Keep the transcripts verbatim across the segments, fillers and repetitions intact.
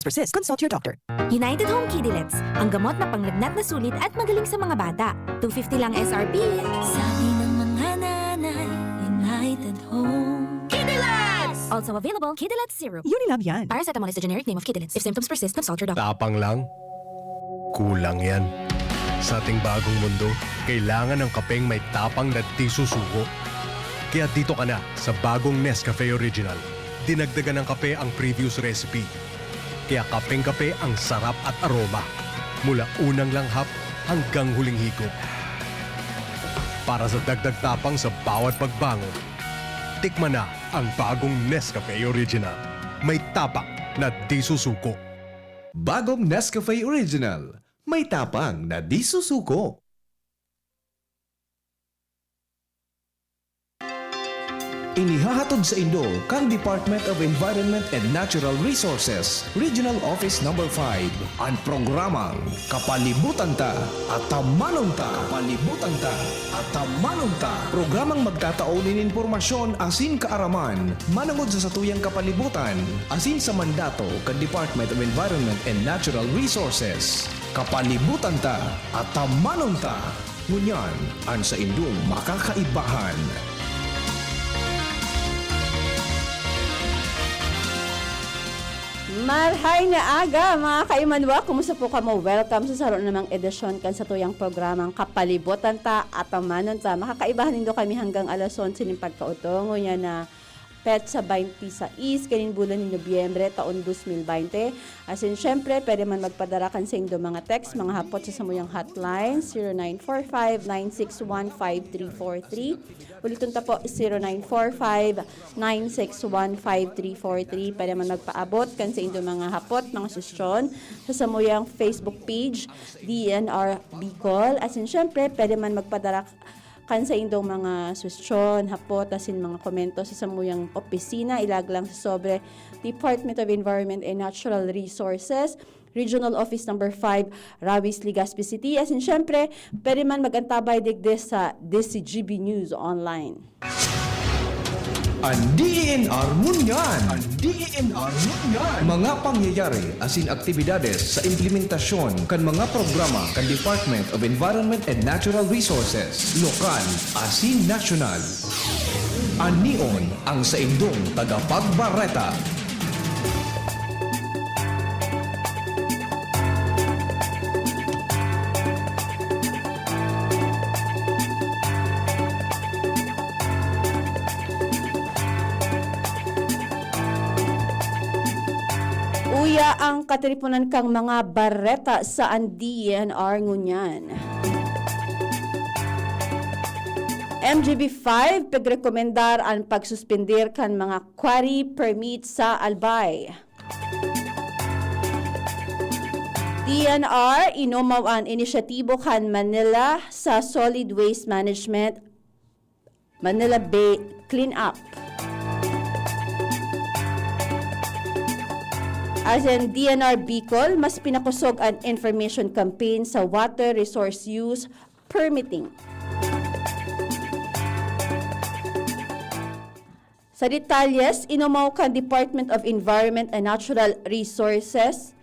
persist, consult your doctor. United Home Kidilets, ang gamot na panglagnat na sulit at magaling sa mga bata. Two fifty lang S R P. Sabi ng mga nanay, United Home. Kidilets! Also available, Kidilets Syrup. Unilab yan. Paracetamol is the generic name of Kidilets. If symptoms persist, consult your doctor. Tapang lang? Kulang yan. Sa ating bagong mundo, kailangan ng kapeng may tapang na di susuko. Kaya dito ka na sa bagong Nescafe Original. Dinagdagan ng kape ang previous recipe. Kaya kapeng-kape ang sarap at aroma. Mula unang langhap hanggang huling higop. Para sa dagdag tapang sa bawat pagbangon, tikman na ang bagong Nescafe Original. May tapang na di susuko. Bagong Nescafe Original. May tapang na di susuko. Inihahatod sa indo kan Department of Environment and Natural Resources, Regional Office Number five, an programang Kapalibutan Ta, Atamanon Ta. Kapalibutan Ta, Atamanon Ta. Programang magtatao nin impormasyon asin kaaraman manongod sa satuyang kapalibutan asin sa mandato kan Department of Environment and Natural Resources. Kapalibutan Ta, Atamanon Ta. Ngunyan, an saindong makakaibahan. Marhay na aga, mga kaimanwa! Kumusta po kamo? Welcome sa saro namang edisyon kan satuyang programang Kapalibutan Ta, Atamanon Ta. Makakaibahan nindo kami hanggang alas onse nin pagkaodto. Ngunyan na petsa twenty-sais kaning bulan ni Nobyembre, taon dos mil baynte. Asin, syempre, pwede man magpadara kan saindo mga text, mga hapot sa samuyang hotline, zero nine four five, nine six one, five three four three. Uliton ta po, zero nine four five, nine six one, five three four three. Pwede man magpaabot kan saindo mga hapot, mga suhestyon sa samuyang Facebook page, D N R Bicol. Asin, syempre, pwede man magpadara kan saindong mga suhestyon, hapot, asin mga komento sa samuyang opisina, ilag lang sa sobre Department of Environment and Natural Resources, Regional Office Number five, Rawis, Legazpi City. Asin, syempre, pwede man mag-antabay digdi sa D Z G B News Online. An D E N R ngunyan. An D E N R ngunyan. Mga pangyayari asin aktibidades sa implementasyon kan mga programa kan Department of Environment and Natural Resources, lokal asin nasyonal. An Neon, ang saindong tagapagbareta. Uya ang katiriponan kan mga bareta sa an D E N R ngunyan. M G B five pagrekomendar an pagsuspender kan mga quarry permit sa Albay. D N R inomaw an inisyatibo kan Manila sa solid waste management, Manila Bay Cleanup. Asin D N R Bicol, mas pinakosog an information campaign sa water resource use permitting. Sa detalyes, inomaw kan Department of Environment and Natural Resources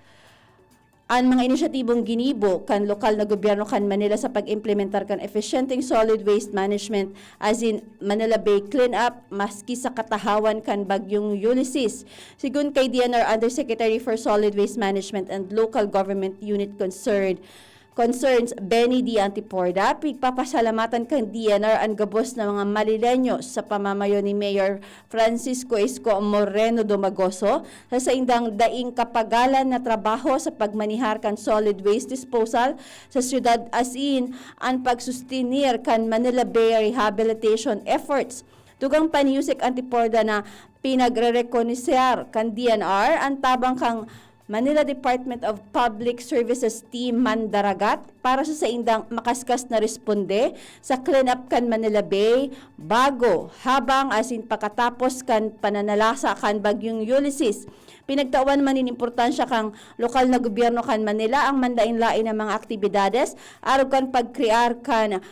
an mga inisyatibong ginibo kan lokal na gobyerno kan Manila sa pag-implementar kan efisyenteng solid waste management, asin Manila Bay Cleanup, maski sa katahawan kan Bagyong Ulysses. Sigon kay D N R Undersecretary for Solid Waste Management and Local Government Unit Concerned, Concerns, Benny D. Antiporda, pigpapasalamatan kan D N R an gabos na mga Manileño sa pamamayo ni Mayor Francisco Isko Moreno Domagoso sa saindang daing kapagalan na trabaho sa pagmanihar kan solid waste disposal sa syudad, asin an pagsustenir kan Manila Bay rehabilitation efforts. Dugang pa ni Usec Antiporda na pinagrerekonoser kan D N R an tabang kan Manila Department of Public Services Team Mandaragat para sa saindang makaskas na responde sa clean-up kan Manila Bay bago, habang asin pakatapos kan pananalasa kan Bagyong Ulysses. Pinagtawan man nin importansya kan lokal na gobyerno kan Manila ang manlaen-laen na mga aktibidades arog kan pagkrear kan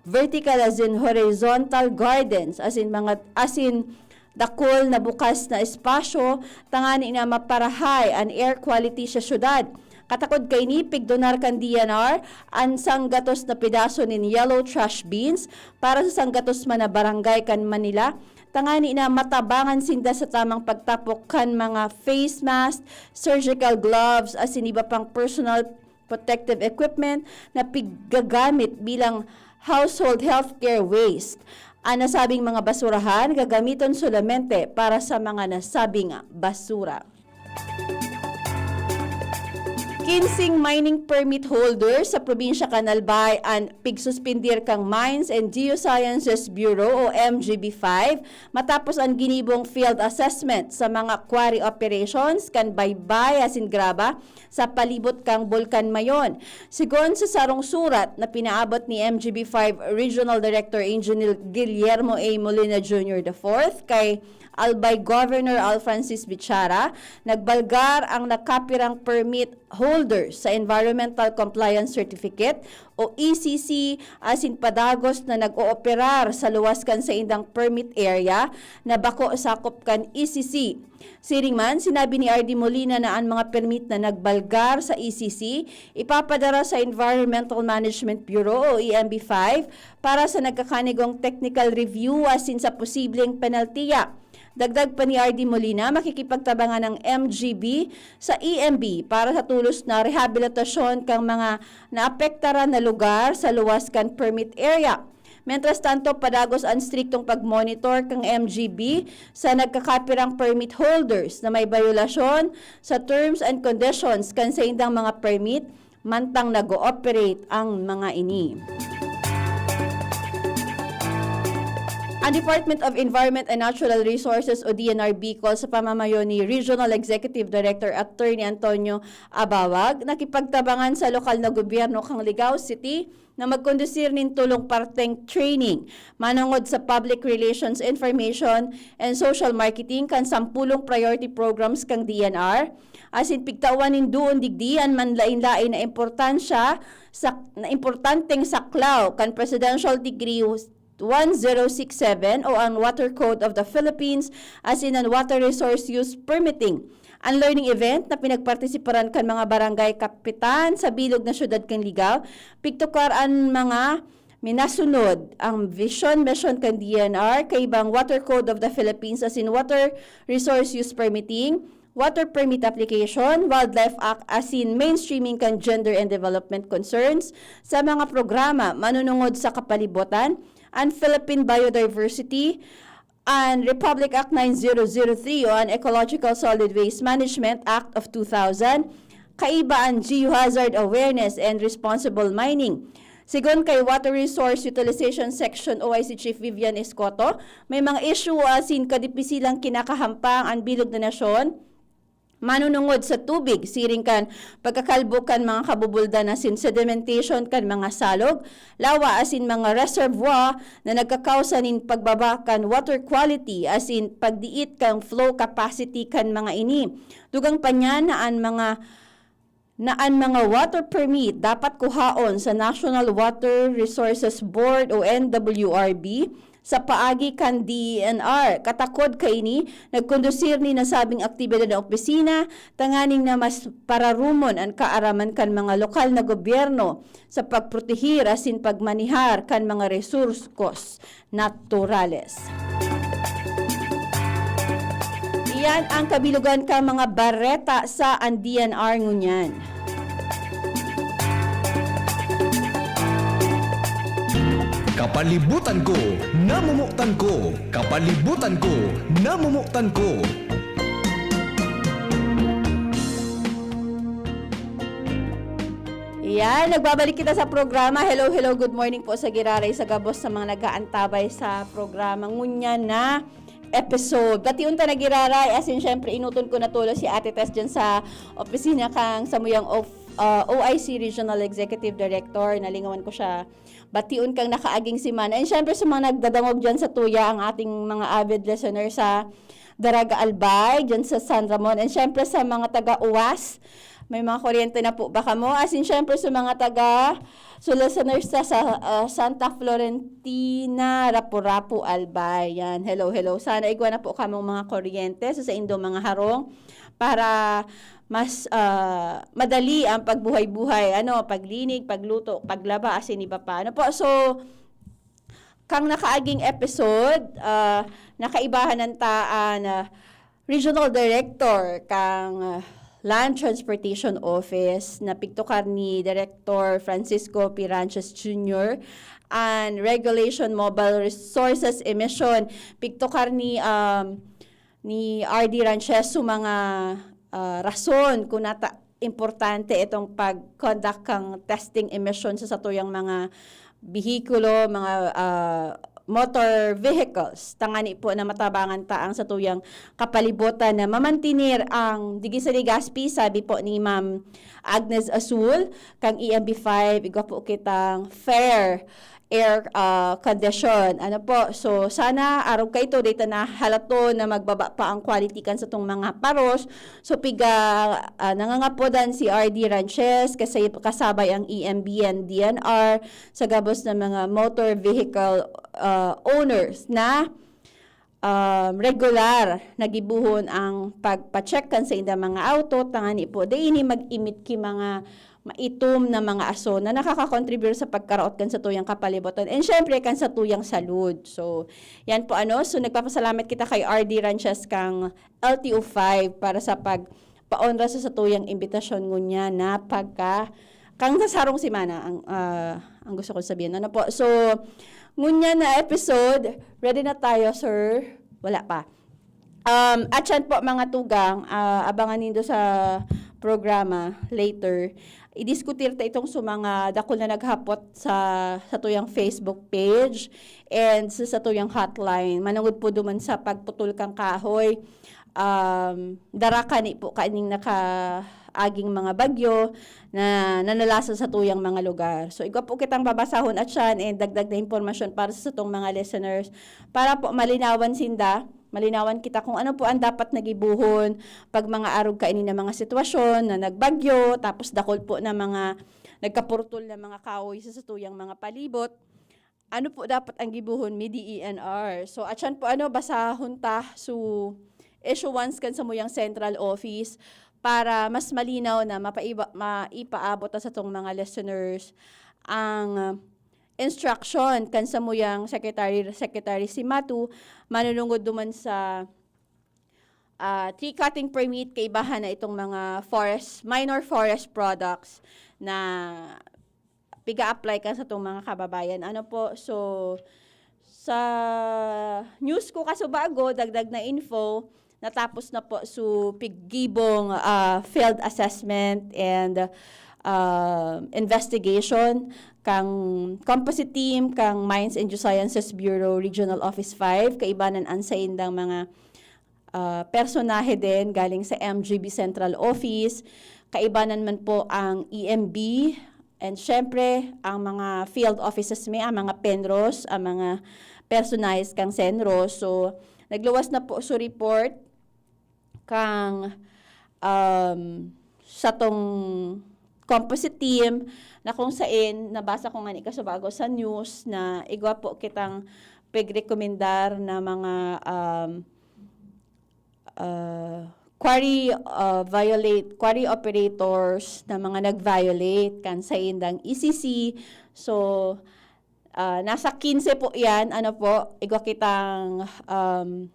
vertical asin horizontal gardens asin mga asin dakul na bukas na espasyo tangani na maparahay an air quality sa syudad. Katakod kaini, pigdonar kan D N R an sanggatos na pedaso nin yellow trash bins para sa sanggatos man na barangay kan Manila, tangani na matabangan sinda sa tamang pagtapok kan mga face mask, surgical gloves, asin iba pang personal protective equipment na piggagamit bilang household healthcare waste. An nasabing mga basurahan gagamiton solamente para sa mga nasabing basura. Kinsing mining permit holders sa probinsya kan Albay an pigsuspindir kan Mines and Geosciences Bureau o M G B five matapos an ginibong field assessment sa mga quarry operations kan Baybay asin Graba sa palibot kan Bulkan Mayon. Sigon sa sarong surat na pinaabot ni M G B five Regional Director Engineer Guillermo A. Molina Junior the fourth kay Albay Governor Al Francis Bichara, nagbalgar ang nakapirang permit holder sa Environmental Compliance Certificate o E C C asin padagos na nag-ooperar sa luwas kan saindang permit area na bako sakop kan E C C. Siring man, sinabi ni R D Molina na an mga permit na nagbalgar sa E C C ipapadara sa Environmental Management Bureau o E M B five para sa nagkakanigong technical review asin sa posibleng penaltiya. Dagdag pa ni R D Molina, makikipagtabangan ang M G B sa E M B para sa tulos na rehabilitasyon kan mga naapektaran na lugar sa luwas kan permit area. Mientras tanto, padagos an striktong pagmonitor kan M G B sa nagkakapirang permit holders na may bayolasyon sa terms and conditions kan saindang mga permit mantang nag-ooperate ang mga ini. Ang Department of Environment and Natural Resources o D N R Bicol sa pamamayo ni Regional Executive Director Attorney Antonio Abawag nakipagtabangan sa lokal na gobyerno kan Ligao City na magkondusir nin tolong parteng training manongod sa public relations, information, and social marketing kan sampolong priority programs kan D N R, asin pigtawan nin duon digdi an manlaen-laen na importansya sa, na importanteng saklaw kan Presidential Decree one zero six seven o ang Water Code of the Philippines asin an Water Resource Use Permitting. An learning event na pinagpartisiparan kan mga barangay kapitan sa bilog na syudad kan Ligao, pigtukar an mga minasunod, ang vision, mission kan D N R, kaibang Water Code of the Philippines asin Water Resource Use Permitting, Water Permit Application, Wildlife Act asin mainstreaming kan gender and development concerns sa mga programa manunungod sa kapalibutan, an Philippine Biodiversity, an Republic Act nine zero zero three o an Ecological Solid Waste Management Act of two thousand, kaiba an Geohazard Awareness and Responsible Mining. Sigon kay Water Resource Utilization Section O I C Chief Vivian Escoto, may mga isyu asin kadipisilang kinakahampang an bilog na nasyon manunungod sa tubig, siring kan pagkakalbo kan mga kabubuldan asin sedimentation kan mga salog, lawa asin mga reservoir na nagkakausa nin pagbaba kan water quality asin pagdiit kan flow capacity kan mga ini. Dugang pa niya na an mga na an mga water permit dapat kuhaon sa National Water Resources Board o N W R B sa paagi kan D E N R. Katakod kaini, nagkondusir nin nasabing aktibidad ang opisina tanganing na mas pararumon an kaaraman kan mga lokal na gobyerno sa pagproteher asin pagmanehar kan mga resource naturales. Iyan ang kabilugan kan mga bareta sa an D N R ngunyan. Kapalibutan ko, namumutan ko. Kapalibutan ko, namumutan ko. Yan, nagbabalik kita sa programa. Hello, hello, good morning po sa giraray, sa gabos sa mga nag-aantabay sa programa ngunyan na episode. Bation ta na giraray, asin syempre, inuton ko na tulos si Ate Tess dyan sa opisina kang samuyang of, ah, O I C Regional Executive Director. Nalingawan ko siya. Bation kang nakaaging semana. And syempre, sa mga nagdadangog dyan sa Tuya, ang ating mga avid listeners sa Daraga Albay, dyan sa San Ramon. And syempre, sa mga taga-Uwas, May mga kuryente na po ba kamo? As in, syempre, sa mga taga, so listeners sa, sa ah, Santa Florentina, Rapu-Rapu, Albay. Yan. Hello, hello. Sana igwa na po kamong mga kuryente sa, sa indo mga harong para mas ah, madali ang pagbuhay-buhay, ano, paglinig, pagluto, paglaba, asin iba pa. Ano po? So, kang nakaaging episode, ah, nakaibahan ang taan, ah, Regional Director kang ah, Land Transportation Office na pigtukar ni Director Francisco Piranches Junior and Regulation Mobile Resources Emission pigtukar ni um, ni R D Ranches so mga ah, rason kung nata importante itong pag-conduct kang testing emission sa satuyang mga behikulo, mga ah, motor vehicles. Tangani po na matabangan ta ang satuyang kapalibutan na mamantinir ang digi sa Legazpi, sabi po ni Ma'am Agnes Azul, kang E M B five, igwa po kitang fair air ah, condition. Ano po? So, sana arog kaito, data na halaton na magbaba pa ang quality kan satong mga paros. So, piga ah, nangangapodan si R D Ranches, kasi kasabay ang E M B and D N R sa gabos na mga motor vehicle ah, owners na um, regular na gibohon ang pagpa-check kan saindang mga auto, tangani po, dai ini mag-emit ki mga maitom na mga aso na nakakakontribute sa pagkaraot kan satuyang kapalibutan and syempre kan satuyang salud. So, yan po ano. So, nagpapasalamat kita kay R D Ranches kang L T O five para sa pag paonra sa satuyang imbitasyon ngunyan na pagka kang sa sarong semana ang ah, ang gusto kong sabihin. Ano po? So, ngunyan na episode, ready na tayo, sir? Wala pa. Um, at yan po, mga tugang, ah, abangan nindo sa programa later. Idiskutir ta itong sa mga dakul na naghapot sa satuyang Facebook page and sa satuyang hotline. Manungod po duman sa pagputol kang kahoy, um, dara kani po kaning nakaaging mga bagyo na nanalasa sa tuyang mga lugar. So, igwa po kitang babasahon at siyan and dagdag na impormasyon para sa satong mga listeners para po malinawan sinda, malinawan kita kung ano po ang dapat nagibuhon pag mga arog kaini na mga sitwasyon na nagbagyo, tapos dakol po na mga nagkapurtol na mga kahoy sa satuyang mga palibot. Ano po dapat ang gibohon mi D E N R? So, atyan po ano, basahon ta so issuance kan samuyang central office para mas malinaw na mapaiba, maipaabot ta sa tong mga listeners ang uh, instruction kan samuyang secretary, secretary si Matu, manunungod duman sa uh, tree cutting permit, kaibahan na itong mga forest, minor forest products na piga-apply kan satong mga kababayan. Ano po? So, sa news ko kasubago, dagdag na info, natapos na po so piggibong ah, field assessment and ah, investigation kang composite team kang Mines and Geosciences Bureau Regional Office five, kaibanan ang saindang mga ah, personahe din galing sa M G B Central Office, kaibanan man po ang E M B, and syempre, ang mga field offices mi, ang mga PENROS, ang mga personahes kang CENROS. So, nagluwas na po so report kang um, satong composite team na kung sain nabasa ko nga ni kasubago sa news na igwa po kitang pagrekomendar na mga um, uh, quarry uh, violate quarry operators na mga nag-violate kan saindang E C C. So uh, nasa quince po 'yan, ano po, igwa kitang um,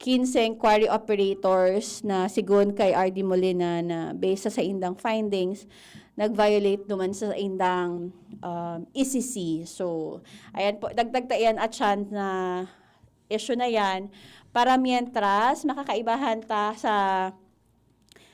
quince quarry operators na sigon kay R D Molina na based sa saindang findings, nag-violate duman sa saindang um, E C C. So, ayan po, dagdag ta iyan at siyan na issue na yan. Para mientras, makakaibahan ta sa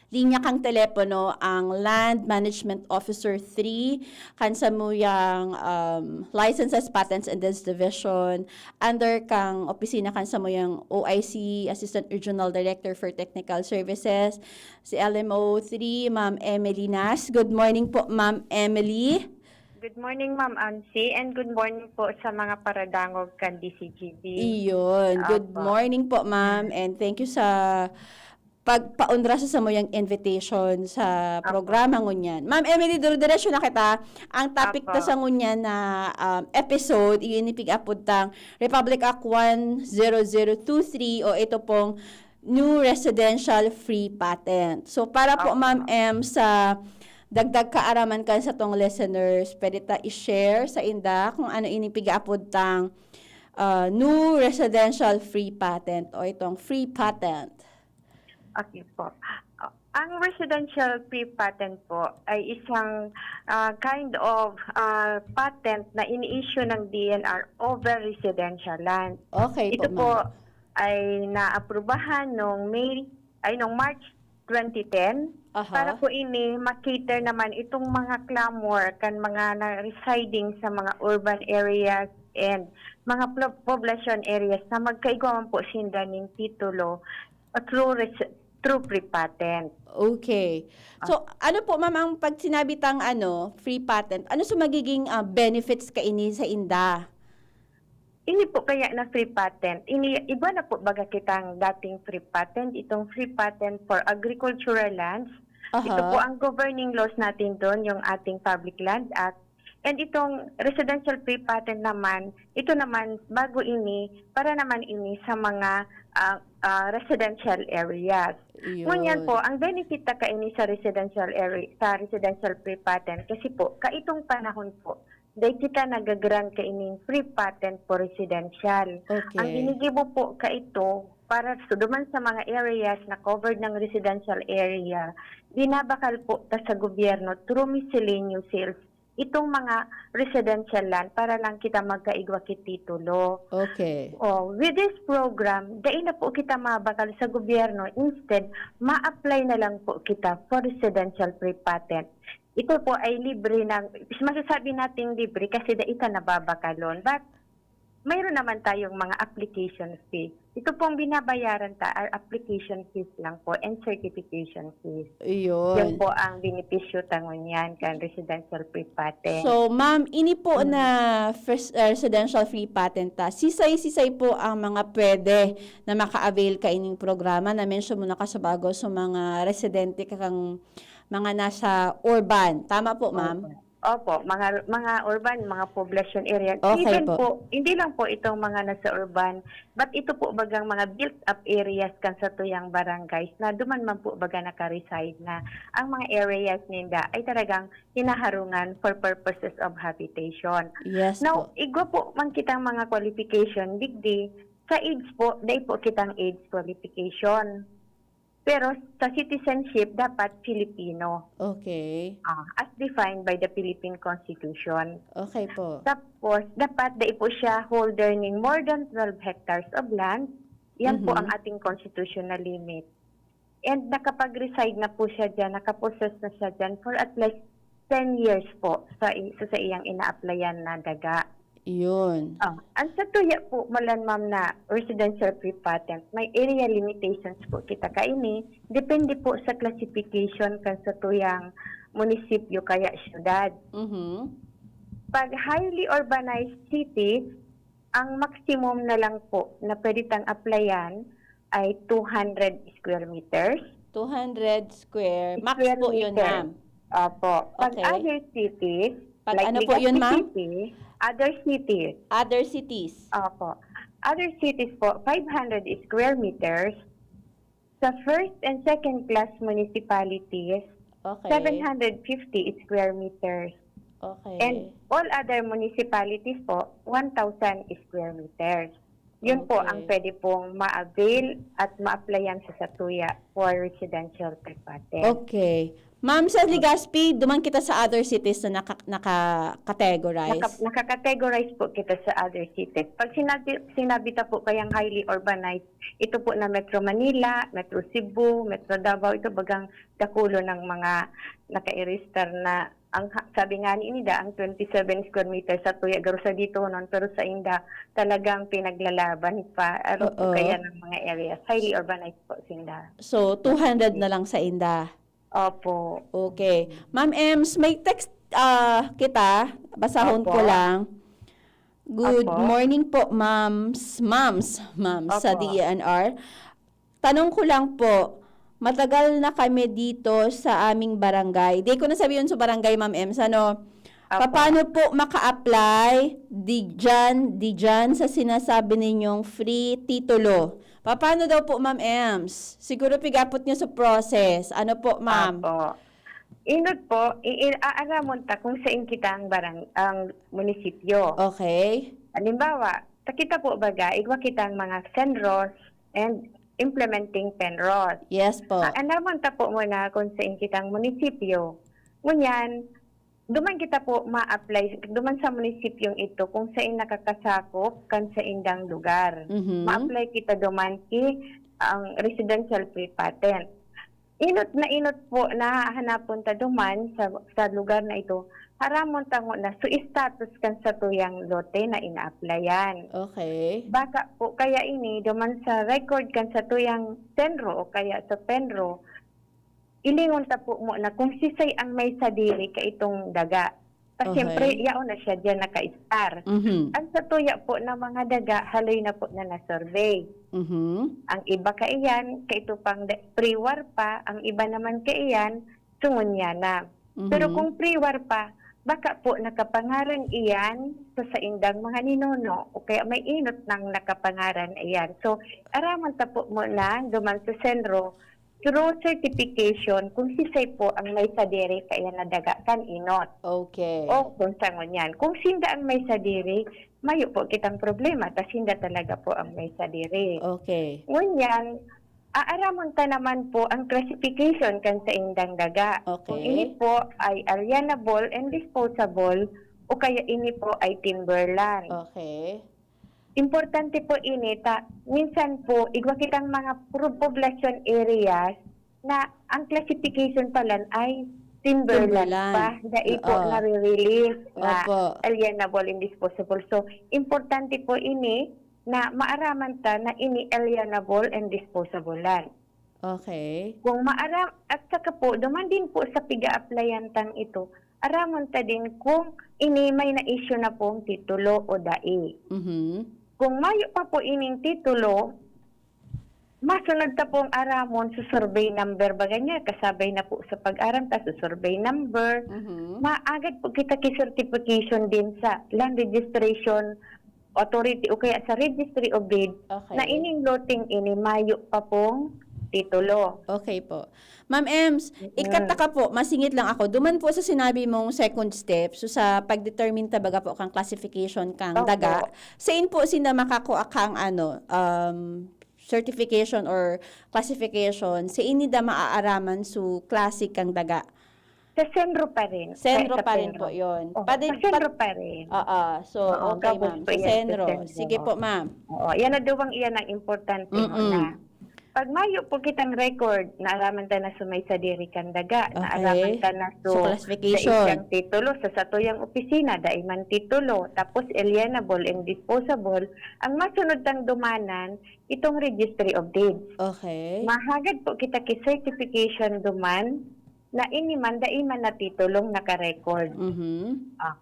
linya kang telepono ang Land Management Officer three kan samuyang um, Licenses, Patents and Deeds Division under kang opisina kan samuyang O I C, Assistant Regional Director for Technical Services, si L M O three, Ma'am Emily Nas. Good morning po, Ma'am Emily. Good morning, Ma'am Ansi, and good morning po sa mga paradangog kan D C G B. Iyon. Good morning po, ma'am, and thank you sa pagpaonra sa samuyang invitation sa Apo. programa ngunyan. Ma'am Emily, dire-diretso na kita. Ang topic Apo. ta sa ngunyan na, um, episode, iyon ni pig-apod tang Republic Act one zero zero two three o ito pong new residential free patent. So, para po, Apo. Ma'am Em, sa dagdag kaaraman kan satong listeners, pwede ta i-share sa inda kung ano ini pig-apod tang, ah, new residential free patent o itong free patent. Okay po. Ang residential free patent po ay isang, ah, kind of, ah, patent na ini-issue ng D E N R over residential land. Okay Ito po, po, ma'am. ay naaprubahan nung May, ay, nung March twenty ten. Aha. Para po ini, ma-cater naman itong mga clamor kan mga na-residing sa mga urban areas and mga plo-, poblasyon areas na magkaigwa man po sinda ning titulo, uh, through res-, through free patent. Okay. So, Ah. ano po, ma'am, ang pag sinabi tang, ano, free patent, ano sa magiging, ah, benefits kaini sa inda? Ini po kaya na free patent, ini, iba na po baga kitang dating free patent, itong free patent for agricultural lands. Aha. Ito po ang governing laws natin doon, yung ating Public Land Act. And itong residential free patent naman, ito naman, bago ini, para naman ini sa mga, ah, ah, residential areas. Iyon. Ngunyan po, ang benefit ta kaini sa residential area, sa residential free patent, kasi po, kaitong panahon po, dai kita nagagrant kaining free patent for residential. Okay. Ang ginigibo po kaito, para sa duman sa mga areas na covered ng residential area, binabakal po ta sa gobyerno through miscellaneous sales itong mga residential land para lang kita magkaigwa ki titulo. Okay. Oh, with this program, dai na po kita mabakal sa gobyerno. Instead, ma-apply na lang po kita for residential free patent. Ito po ay libre ng, masasabi nating libre kasi dai ta nababakalon. But, mayroon naman tayong mga application fee. Ito pong binabayaran ta are application fees lang po and certification fees. Iyon. Yan po ang benepisyo ta ngunyan kan residential free patent. So, ma'am, ini po Mm. na first, uh, residential free patent ta, sisay-sisay po ang mga pwede na maka-avail kaining programa? Na-mention mo na kasabago sa mga residente kang mga nasa urban. Tama po, ma'am? Opo. Opo, mga, mga urban, mga poblasyon area. Okay Even po. po, hindi lang po itong mga nasa urban, but ito po bagang mga built-up areas kan satuyang barangays na duman man po baga naka-reside na. Ang mga areas ninda ay talagang hinaharungan for purposes of habitation. Yes Now, po. igwa po man kitang mga qualification, digdi, sa age po, dai po kitang age qualification. Pero sa citizenship, dapat Filipino. Okay. Ah, as defined by the Philippine Constitution. Okay po. Tapos, dapat dai po siya holder ning more than twelve hectares of land. Yan po Mhm. ang ating constitutional limit. And nakapag-reside na po siya dyan, nakapossess na siya dyan for at least ten years po sa i-, sa, sa iyang ina-applyan na daga. Iyon. Ah, ang satuya po, malan, ma'am, na residential free patent, may area limitations po kita kaini. Depende po sa classification kan satuyang munisipyo kaya syudad. Mhm. Pag highly urbanized cities, ang maximum na lang po na pwede tang applyan ay two hundred square meters. Two hundred square, max Square po yun, meter. ma'am. Opo. Pag Okay. other cities, Pag like ano po Legazpi yun, ma'am? City, other cities. Other cities. Opo. Other cities po, five hundred square meters. Sa first and second class municipalities, Okay. seven hundred fifty square meters. Okay. And all other municipalities po, one thousand square meters. Yun po Okay. ang pwede pong ma-avail at ma-applyan sa satuya for residential free patent. Okay. Ma'am, sa Legazpi, duman kita sa other cities na naka-, naka-categorize? Naka-, naka-categorize po kita sa other cities. Pag sinabi, sinabi ta po kayang highly urbanized, ito po na Metro Manila, Metro Cebu, Metro Davao, ito bagang dakulo ng mga naka-register na ang ha-, sabi nga ni inda, ang twenty-seven square meters sa tuya, garo sa dito nun, pero sa inda, talagang pinaglalaban pa. Aro po Oo. kaya ng mga areas, highly urbanized po sinda. So, two hundred na lang sa inda? Opo. Okay. Ma'am Ems, may text, ah, kita. Basahon Opo. ko lang. "Good Opo. morning po, ma'ams." Ma'ams, ma'ams sa Opo. D E N R. "Tanong ko lang po, Matagal na kami dito sa aming barangay. Di ko na sabihin sa barangay, Ma'am Ems, ano? Apo. Paano po maka-apply di dyan, di dyan sa sinasabi ninyong free titulo? Paano daw po, Ma'am Ems? Siguro pigapot niyo sa process. Ano po, ma'am? Apo. Inot po, i-, i-, aaramon ta kung sain kita ang barang-, ang munisipyo. Okay. Halimbawa, ta kita po baga, igwa kitang mga senros and implementing penros. Yes po. Ah, anaman ta po muna kung sain kitang munisipyo. Ngunyan, duman kita po ma-apply, duman sa munisipyong ito kung sain nakakasakop kan saindang lugar. Mhm. Ma-apply kita duman ki ang residential pre-patent. Inot na inot po na hahanapon ta duman sa, sa lugar na ito. Aramon ta ngona su status kan satuyang lote na ina-applyan. Okay. Baka po kaya ini duman sa record kan satuyang senro o kaya sa penro, ilingon ta po muna kung sisay ang may sadiri kaitong daga. Ta Okay. siyempre, yaon na siya diyan naka-star. Mhm. Ang satuya po na mga daga, haloy na po na na-survey. Mhm. Ang iba kaiyan, kaito pang da-, pre-war pa, ang iba naman kaiyan, sungon niya na. Mhm. Pero kung pre-war pa, baka po nakapangaran iyan sa saindang mga ninuno, o kaya may inot nang nakapangaran iyan. So, araman ta po muna, duman sa senro, through certification, kung sisay po ang may sadiri kaya na daga kan inot. Okay. O kung sangon yan. Kung sinda ang may sadiri, mayo po kitang problema, ta sinda talaga po ang may sadiri. Okay. Ngunyan, aaramon ta naman po ang classification kan saindang daga. Okay. Kung ini po ay alienable and disposable, o kaya ini po ay timberland. Okay. Importante po ini ta minsan po igwa kitang mga pro-, poblasyon areas na ang classification pa lang ay timberland Timberland. pa, dai po Oo. nare-release na Opo. alienable and disposable. So, importante po ini na maaraman ta na ini alienable and disposable land. Okay. Kung maaram-, at saka po, duman din po sa piga-applyan tang ito, aramon ta din kung ini may na-issue na pong titulo o dai. Mhm. Kung mayo pa po ining titulo, masunod ta pong aramon sa survey number. Baga niya, kasabay na po sa pag-aram ta sa survey number. Mhm. Maagad po kita ki-certification din sa land registration authority o kaya sa registry of deed Okay. na ining loteng ini mayo pa pong titulo. Okay po. Ma'am Ems, Mm. ikataka po, masingit lang ako. Duman po sa sinabi mong second step, so sa pag-determine ta baga po kang classification kang Opo. daga, sain po sinda makakua kang ano, um, certification or classification, sain nida maaaraman su klase kang daga? Sa senro pa rin. Senro Sa, sa pa rin senro. po yun. Oo, Pwede sa senro pag- pa rin. Oo. So, Oo, okay, gabos ma'am. po Sa yan, sa senro. senro. Sige po, ma'am. Oo, yan na duwang iyan ang importante Mm-mm. muna. Pag mayo po kitang record, naaraman ta na su may sadiri kan daga, Okay. naaraman ta na So, su classification. sa isang titulo, sa satuyang opisina, dai man titulo, tapos alienable and disposable, ang masunod tang dumanan, itong registry of deeds. Okay. Mahagad po kita ki certification duman, na ini man, dai man na titulong naka-record. Mhm. Ah.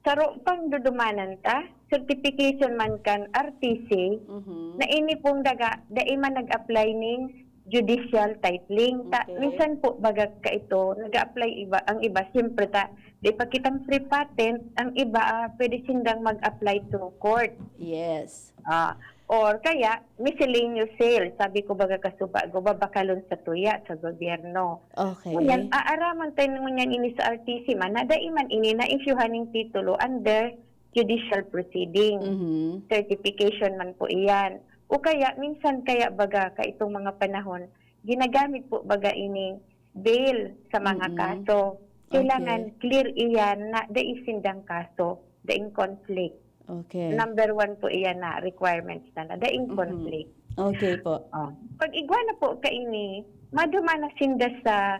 Saro pang dudumanan ta, certification man kan R T C, Mhm. na ini pong daga, dai man nag-apply ning judicial titling. Ta, Okay. minsan po, baga ka ito, nag-a-apply iba, ang iba, siyempre ta, di pa kitang free patent, ang iba, ah, pwede sindang mag-apply to court. Yes. Ah, or kaya, miscellaneous sale. Sabi ko, baga kasuba, go, babakalon sa tuya, sa gobyerno. Okay. Ngunyan, aaraman tayo ngunyan ini sa R T C man, na dai man ini na-issuehan ning titulo under judicial proceeding. Mhm. Certification man po iyan. O kaya, minsan kaya baga ka itong mga panahon, ginagamit po baga ini bail sa mga Mm-mm. kaso. Kailangan Okay. clear iyan na dai sindang kaso, daing conflict. Okay. Number one po iyan na requirements na, na daing Mhm. conflict. Okay po. Oh. Pag igwa na po kaini, maduma na sinda sa,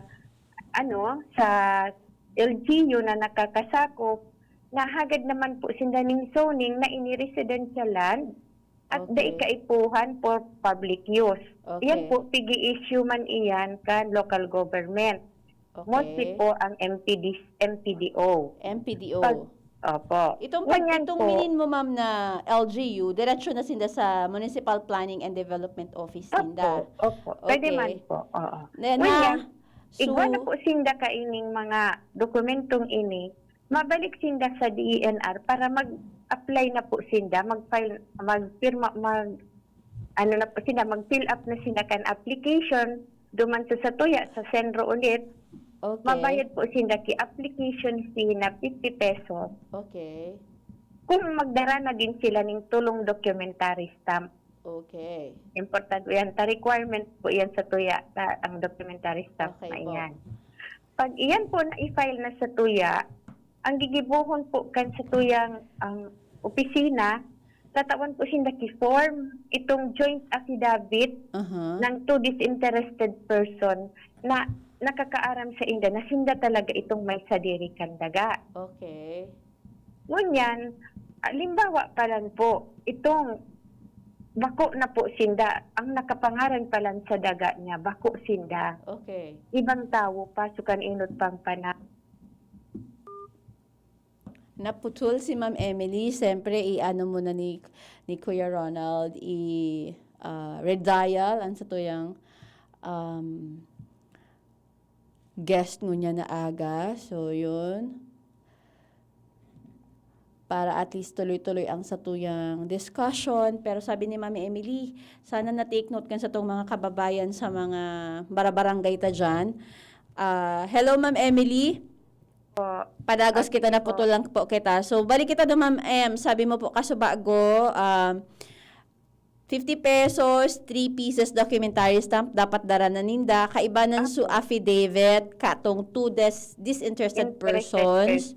ano, sa L G U na nakakasakop, nahagad naman po sinda ning zoning na ini residential land at Okay. dai kaipuhan for public use. Okay. Iyan po, pigi-issue man iyan kan local government. Okay. Mostly po ang M P D, M P D O. M P D O. Pag, Opo. Itong, pag, itong po, minin mo, ma'am, na L G U, diretso na sinda sa Municipal Planning and Development Office sinda. Opo, opo. Pwede man po, oo. Na, ngunyan, so, igwa na po sinda kaining mga dokumentong ini, mabalik sinda sa D E N R para mag-apply na po sinda, mag-file, magpirma, mag, ano na po sinda, mag-fill up na sinda kan application, duman sa satuya, sa Senro ulit, okay, mabayad po sinda ki application fee na fifty pesos. Okay. Kung magdara na din sila ning tulong documentary stamp. Okay. Importante yan. Ta requirement po yan satuya, ta, ang documentary stamp na iyan. Okay po. Pag iyan po na i-file na satuya, ang gigibohon po kan satuyang, ang opisina, tatawan po sinda ki form, itong joint affidavit ng two disinterested person na nakakaaram sa inda na sinda talaga itong may sadiri kan daga. Okay. Ngunyan, halimbawa pa lang po, itong bako na po sinda, ang nakapangaran pa lang sa daga niya, bako sinda. Okay. Ibang tawo pa, so kan inot pang pana- Naputol si Ma'am Emily. Siyempre, i-ano muna ni, ni Kuya Ronald, i, ah, redial ang satuyang, um, guest ngunyan na aga. So, yun. Para at least tuloy-tuloy ang satuyang discussion. Pero sabi ni Mami Emily, sana na-take note kan satong mga kababayan sa mga barabarangay ta dyan. Ah, hello, Ma'am Emily. Po. Padagos kita, naputol lang po kita. So, balik kita do, Ma'am Em. Sabi mo po, kasubago, um, fifty pesos, three pieces documentary stamp, dapat dara na ninda. Kaibanan su affidavit, katong two des-, disinterested persons.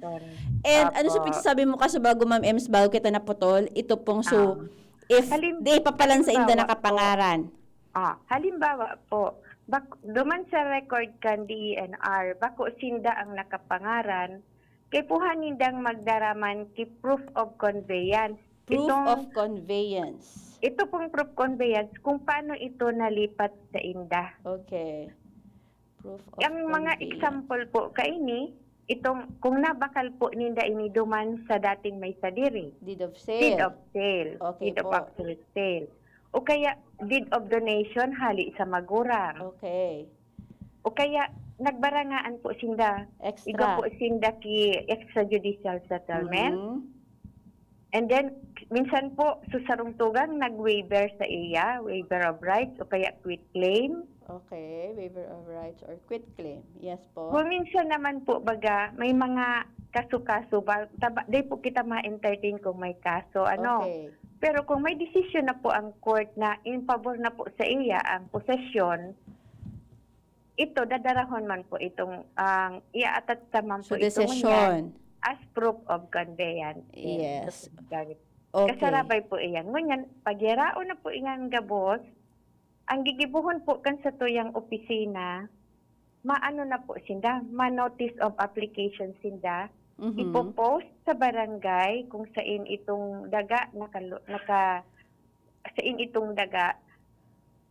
And ano sa sabi mo, kasubago, Ma'am Ems, bago kita naputol, ito pong su, if di pa palan sa inda nakapangaran. Ah, halimbawa po, bak-, duman sa record kan D E N R, bako sinda ang nakapangaran, kaipuhan nindang magdara man ki proof of conveyance. Proof of conveyance. Ito pong proof conveyance, kung paano ito nalipat sa inda. Okay. Proof of conveyance. Ang mga example po kaini, itong, kung nabakal po ninda ini duman sa dating may sadiri. Deed of sale. Deed of sale. Okay po. Deed of actual sale. O kaya, deed of donation, hali sa magurang. Okay. O kaya, nagbarangaan po sinda. Extra. Igwa po sinda ki extrajudicial settlement. Mhm. And then, minsan po, sa sarong tugang, nag-waiver sa iya, waiver of rights, o kaya quitclaim. Okay, waiver of rights or quitclaim. Yes po. Kung minsan naman po, baga, may mga kaso-kaso, ba, taba, di po kita ma-entertain kung may kaso, ano. Okay. Pero kung may desisyon na po ang court na in favor na po sa iya ang posesyon, ito, dadarahon man po itong, ang, i-attach naman po itong desisyon as proof of conveyance. Yes. Proof of conveyance. Okay. Kasarabay po iyan. Ngunyan, pagyaraon na po iyan gabos, ang gigibohon po kan satuyang opisina, maano na po sinda, ma-notice of application sinda, mhm, ipo-post sa barangay kung sain itong daga, nakalu-, naka-, sain itong daga,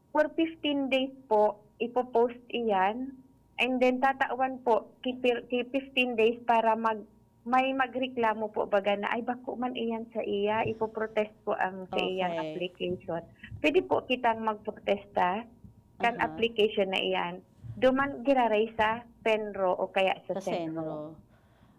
for fifteen days po, ipo-post iyan. And then, tatawan po, ki fir-, ki fifteen days para mag-, may magreklamo po baga na, "Ay, bako man iyan sa iya, ipoprotest po ang sa iyang application." Okay. Pwede po kitang magprotesta kan, aha, application na iyan. Duman giraray sa PENRO o kaya sa, sa CENRO. CENRO.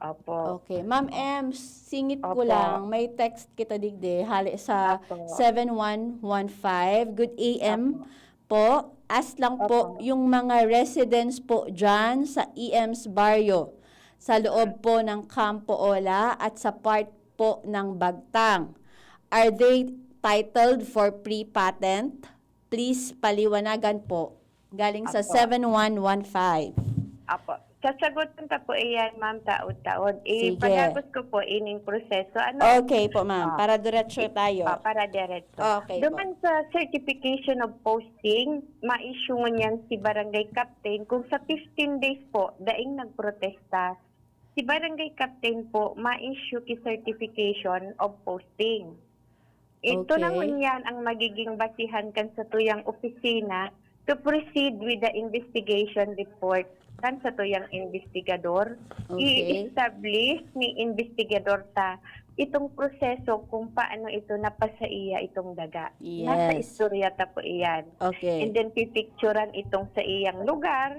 Opo. Okay. Ma'am Em, singit ko lang, may text kita digdi, hali sa seven one one five. Good A M po. Ask lang po yung mga residents po dyan sa E M's Barrio, sa loob po ng Campo Ola at sa part po ng Bagtang. Are they titled for pre-patent? Please paliwanagan po. Galing sa seven one one five. Apo. Sasagutan ta po iyan, ma'am, taod-taod. Sige. Ipadagos ko po ining proseso. Ano? Okay po, ma'am. Ah. Para diretso tayo. Ah, para diretso. Okay po. Duman sa certification of posting, ma-issue ngunyan si barangay captain kung sa fifteen days po, daing nagprotesta. Si barangay captain po, ma-issue ki certification of posting. Ito na ngunyan ang magiging basihan kan satuyang opisina to proceed with the investigation report. kan satuyang investigador. Okay. I-establish ni investigador ta itong proseso kung paano ito napasaiya itong daga. Nasa Yes. istorya ta po iyan. Okay. And then pipicturan itong sa iyang lugar,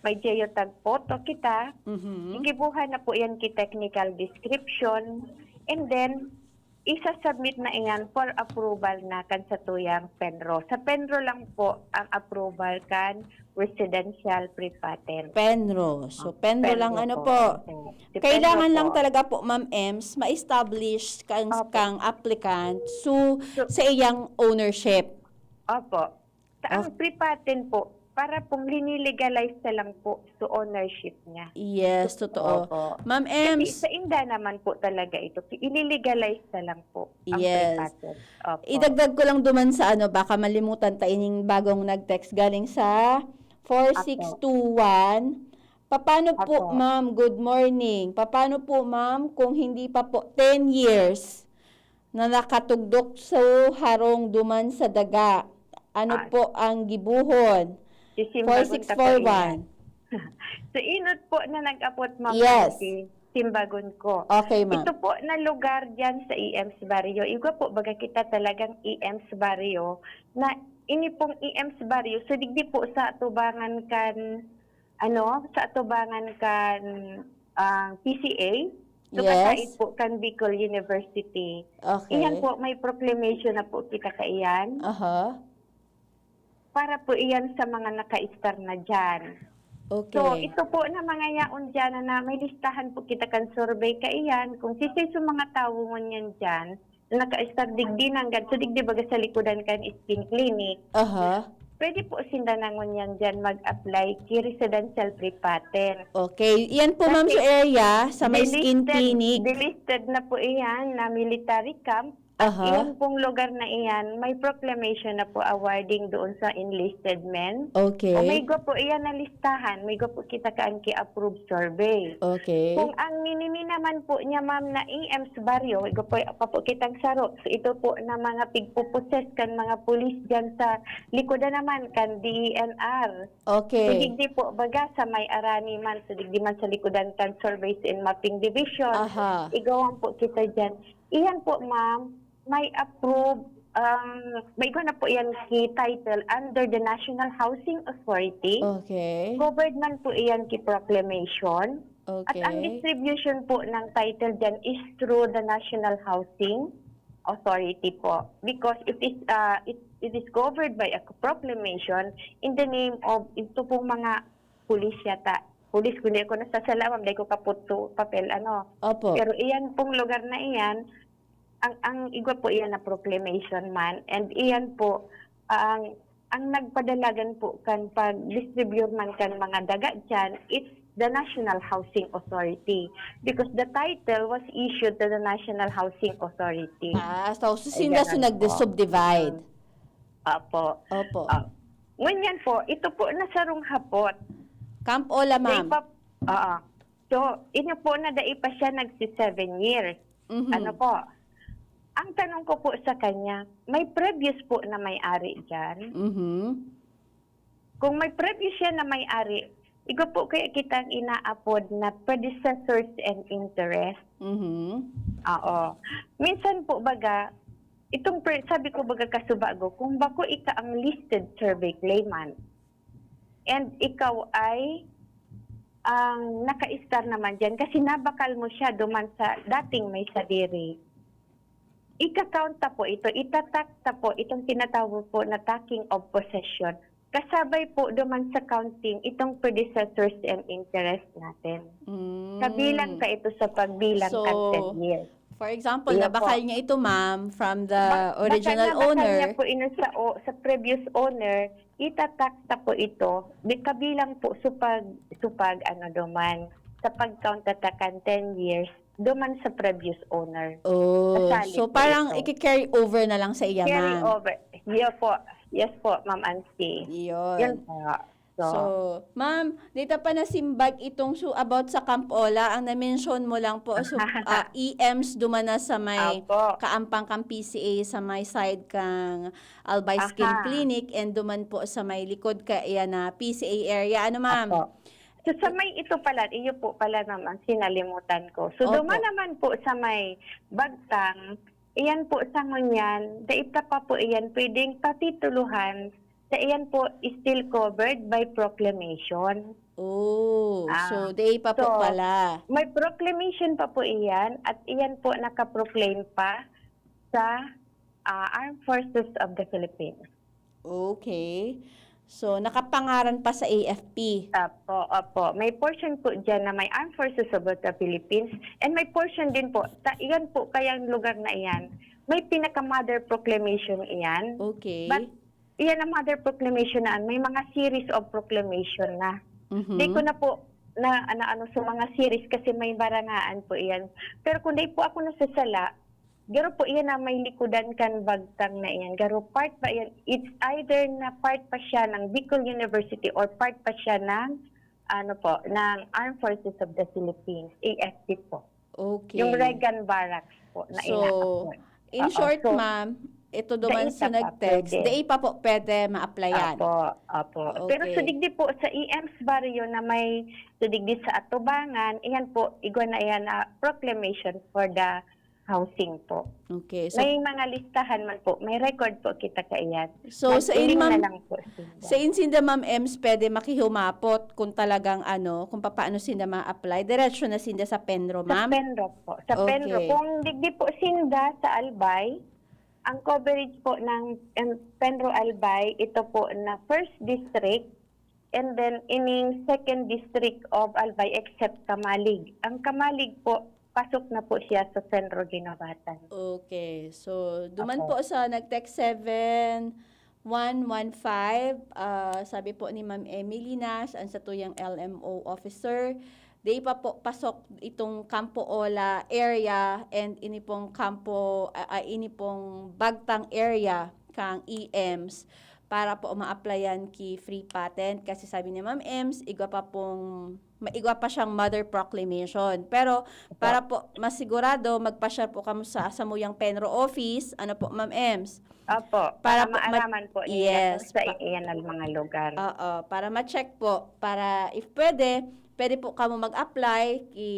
may geotag photo kita. Mhm. Gigibuhan na po yan ki technical description. And then, isa-submit na iyan for approval na kan satuyang PENRO. Sa PENRO lang po ang approval kan residential pre-patent. PENRO. So, Ah, PENRO lang PENRO ano po. po. Opo. Si Kailangan PENRO lang po. talaga po, Ma'am Ems, ma-establish kang, Opo. kang applicant so, So, sa iyang ownership. Opo. Sa ang Okay. pre-patent po, para pong linilegalize na lang po sa ownership niya. Yes, totoo. Opo. Ma'am Kasi Ems. sa inda naman po talaga ito. Ililegalize na lang po ang Yes. pre-patent. Opo. Idagdag ko lang duman sa ano, baka malimutan ta ining bagong nag-text galing sa four six two one. Paano po, Apo. ma'am? Good morning. Paano po, ma'am, kung hindi pa po ten years na nakatugdok sa harong duman sa daga? Ano Ah. po ang gibuhon? Sisimbagon ta po iyan. Four six four one. Sa inot po na nag-apot, Ma'am Yes. Nancy, simbagon ko. Okay, ma'am. Ito po na lugar diyan sa E M's Barrio. Igwa po, baga kita talagang E M's Barrio na ini pong E M's Barrio. So, digdi po sa atubangan kan, ano, sa atubangan kan, ah, P C A. So, Yes. kasaid po kan Bicol University. Okay. Iyan po, may proclamation na po kita kaiyan. Aha. Para po iyan sa mga naka-star na diyan. Okay. So, ito po na mga yaon diyan na, na may listahan po kita kan survey kaiyan. Kung sisay sa mga tawo ngunyan diyan, na naka-star digdi nanggad, so digdi baga sa likodan kan skin clinic. Aha. Pwede po sinda na ngunyan diyan mag-apply ki residential pre-patent. Okay. Iyan po, ma'am, Kasi sa area, sa may skin delisted, clinic. delisted na po iyan na military camp. At Aha. iyon pong lugar na iyan, may proclamation na po awarding doon sa enlisted men. Okay. O may gwa po iyan na listahan, may gwa po kita kaan ki-approve survey. Okay. Kung ang ninini naman po niya, ma'am, na E M's Barrio, may gwa po, pa po kitang saro. So, ito po na mga pigpuposes kan mga pulis dyan sa likodan naman kan D E N R. Okay. So, digdi po, baga sa may Arani man, so digdi man sa likodan kan Surveys and Mapping Division. Aha. Igawan po kita dyan. Iyan po, ma'am, may approve, um, may iba na po iyan ki title under the National Housing Authority. Okay. Covered man po iyan ki proclamation. At ang Okay. distribution po ng title dyan is through the National Housing Authority po. Because it is, uh, it, it is covered by a proclamation in the name of, ito pong mga pulis yata. Pulis, kung di ako nasasala, ma'am, di ko kaputo, papel, ano. Opo. Pero iyan pong lugar na iyan, ang, ang igwa po iyan na proclamation man, and iyan po, ang, ang nagpadalagan po kan pag-distribute man kan mga daga dyan, it's the National Housing Authority. Because the title was issued to the National Housing Authority. Ah, so, so Ay, sinda so ganun po. nag-subdivide? Opo. Opo. Ah, ngunyan po, ito po na sarong hapot. Camp Ola, Dai ma'am. pa, oo. So, inyo po na dai pa siya nagsi seven years. Mhm. Ano po? Ang tanong ko po sa kanya, may previous po na may-ari dyan? Mhm. Kung may previous siya na may-ari, igo po kaya kitang inaapod na predecessors and interest? Mhm. Oo. Minsan po baga, itong pre-, sabi ko baga kasubago, kung bako ika ang listed survey claimant, and ikaw ay ang naka-star naman dyan kasi nabakal mo siya duman sa dating may sadiri. Ika-count ta po ito, ita-tax ta po itong tinatawag po na taking of possession. Kasabay po duman sa counting itong predecessors and interest natin. Mm. Kabilang ka ito sa pagbilang So, kan ten years. for example, Iyo nabakal po. niya ito, ma'am, from the Ba-, original bakal na bakal owner. niya po ino sa o-, sa previous owner, ita-tax ta po ito. Di kabilang po supag, supag, ano, duman, sa pag-count ta kan ten years, duman sa previous owner. Oh, Kasalit so po parang ito. iki-carry over na lang sa iya, Carry ma'am. over. Iyo po. Yes po, Ma'am Ansi. Iyon. Yun po. So, So, ma'am, dito pa nasimbag itong su-, about sa Camp Ola, ang na-mention mo lang po, so, ah, E Ms duman na sa may Apo. kaampang kang P C A, sa may side kang Albay Skin Aha. Clinic, and duman po sa may likod ka, iyan na P C A area. Ano, ma'am? Apo. So, sa may ito pala, iyo po pala naman, sinalimutan ko. So, Opo. duman naman po sa may Bagtang, iyan po sa ngunyan, dai ta pa po iyan pwedeng patituluhan. Sa iyan po, still covered by proclamation. Oh, Ah, so dai pa po so, pala. May proclamation pa po iyan at iyan po nakaproclaim pa sa ah, Armed Forces of the Philippines. Okay. So, nakapangaran pa sa A F P. Opo, opo. May portion po dyan na may Armed Forces of the Philippines and may portion din po, ta, iyan po kayang lugar na iyan, may pinaka-mother proclamation iyan. Okay. But iyan ang mother proclamation na may mga series of proclamation na. Mhm. Di ko na po na ano-ano sa mga series kasi may barangaan po iyan. Pero kung di po ako nasasala, garo po iyan na may likodan kan Bagtang na iyan. Garo part pa iyan. It's either na part pa siya ng Bicol University or part pa siya ng ano po, ng Armed Forces of the Philippines, A F P po. Okay. Yung Reagan Barracks po na So, ina-afford. in Oo, short, so, ma'am, ito duman dai sa pa pa nag-text, pwede. dai pa po pwede ma-applyan. Opo, opo. Pero sa Okay. digdi po, sa E M's barrio na may, sa digdi sa Atubangan, iyan po, igwa na iyan na proclamation for the housing po. Okay. So, May mga listahan man po, may record po kita kaiyan. so sa in, Mag-link na ma'am, lang po sila. sa in sinda, Ma'am Ems, pwede makihumapot kung talagang ano, kung papaano sinda ma-apply. Diretso na sinda sa Penro, Sa ma'am? Penro po. Sa Penro. Okay. Kung digdi po sinda sa Albay, ang coverage po ng em, Penro Albay, ito po na first district, and then ining second district of Albay except Camalig. Ang Camalig po, pasok na po siya sa Centro Guinobatan. Okay. So, duman Opo. po sa nag-text seven one one five, ah, sabi po ni Ma'am Emily Nash, ang satuyang L M O officer, di pa po pasok itong Campo Ola area and ini pong Campo, ah, ah, ini pong Bagtang area kang E Ms para po ma-applyan ki free patent kasi sabi ni Ma'am Ems, igwa pa pong, ma-, igwa pa siyang mother proclamation. Pero para po masigurado, magpasyal po kamo sa samuyang Penro office. Ano po, Ma'am Ems? Opo, Para para, po mat- maaraman po nila Yes, kung sa pa- iyan ang mga lugar. Oo, para ma-check po, para if pwede, pwede po kamo mag-apply ki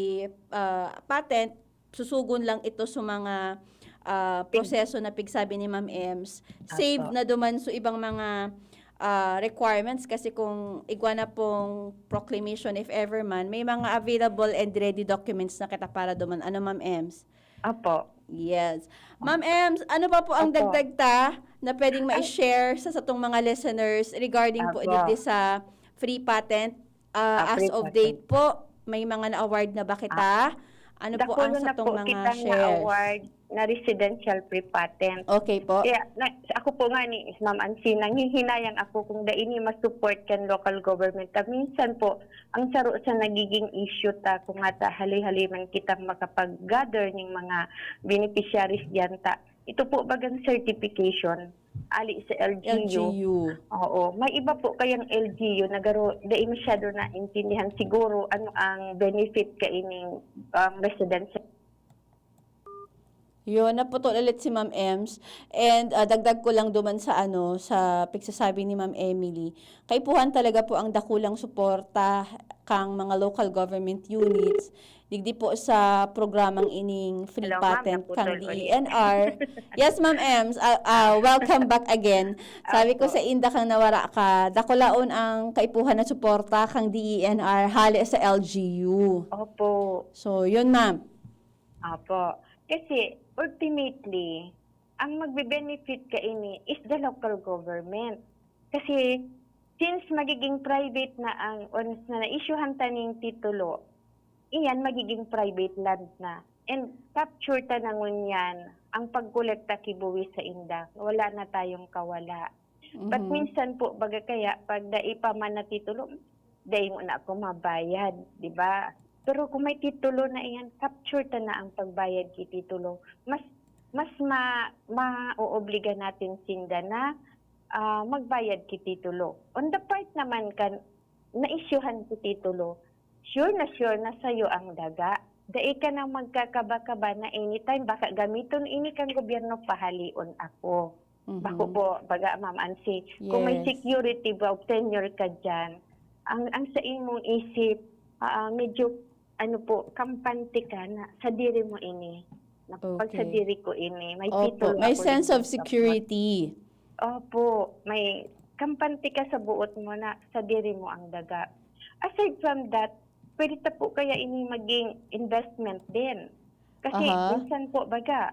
ah, patent, susugon lang ito sa mga ah, proseso na pigsabi ni Ma'am Ems. Save Apo. na duman so ibang mga ah, requirements kasi kung igwa na pong proclamation, if ever man, may mga available and ready documents na kita para duman. Ano, Ma'am Ems? Opo. Yes. Ma'am Ems, ano pa po ang Opo. dagdag ta na pwedeng Ay. ma-share sa satong mga listeners regarding po Opo. digdi sa free patent? Ah, Ah, as free of patent. date po, may mga na-award na ba kita? Ano po ang Dakulo na satong po mga kitang shares? na-award na residential free patent. Okay po. Kaya na, ako po nga ni Ma'am Ansi, nanghihinayang ako kung dai ni ma-support kan local government. Ta minsan po, ang saro sa nagiging issue ta, kung nga ta hali-hali man kitang makapag-gather ning mga beneficiaries diyan ta. Ito po bagang certification, ali sa L G U. L G U. Oo, may iba po kayang L G U na garo, dai masyado naintindihan siguro ano ang benefit kaining um, residential. Yun, naputol ulit si Ma'am Ems. And ah, dagdag ko lang duman sa ano, sa pigsasabi ni Ma'am Emily. Kaipuhan talaga po ang dakulang suporta kang mga local government units. Digdi po sa programang ining free Hello, ma'am, patent kang naputol ulit. D E N R. Yes, Ma'am Ems. Ah, ah, welcome back again. Sabi ko Opo. sa inda kang nawara ka, dakulaon ang kaipuhan na suporta kang D E N R hali sa L G U. Opo. So, yun, ma'am. Opo. Kasi ultimately, ang magbe-benefit kaini is the local government. Kasi since magiging private na ang, once na na-issuehan ta ning titulo, iyan magiging private land na. And capture ta na ngunyan ang pagkolekta ki buwis sa inda. Wala na tayong kawala. But Mhm. minsan po, baga kaya, pag dai pa man natitulo, dai mo na ako mabayad, di ba? Pero kung may titulo na iyan, capture ta na ang pagbayad ki titulo. Mas, mas ma, maoobliga natin sinda na ah, magbayad ki titulo. On the part naman kan naisyuhan ki titulo, sure na sure na sayo ang daga. Dai ka na magkakaba-kaba na anytime, baka gamiton ini kan gobyerno, pahalion ako. Mhm. Bako po, baga, Ma'am Ansi, kung may Yes. security ba of tenure ka dyan, Ang, ang sa imong isip, ah, medyo, ano po, kampante ka na sadiri mo ini. Na pag Okay. sadiri ko ini, may Opo, titulo may ako sense dito of sa security. Opo, may kampante ka sa buot mo na sadiri mo ang daga. Aside from that, pwede ta po kaya ini maging investment din. Kasi Aha. minsan po baga,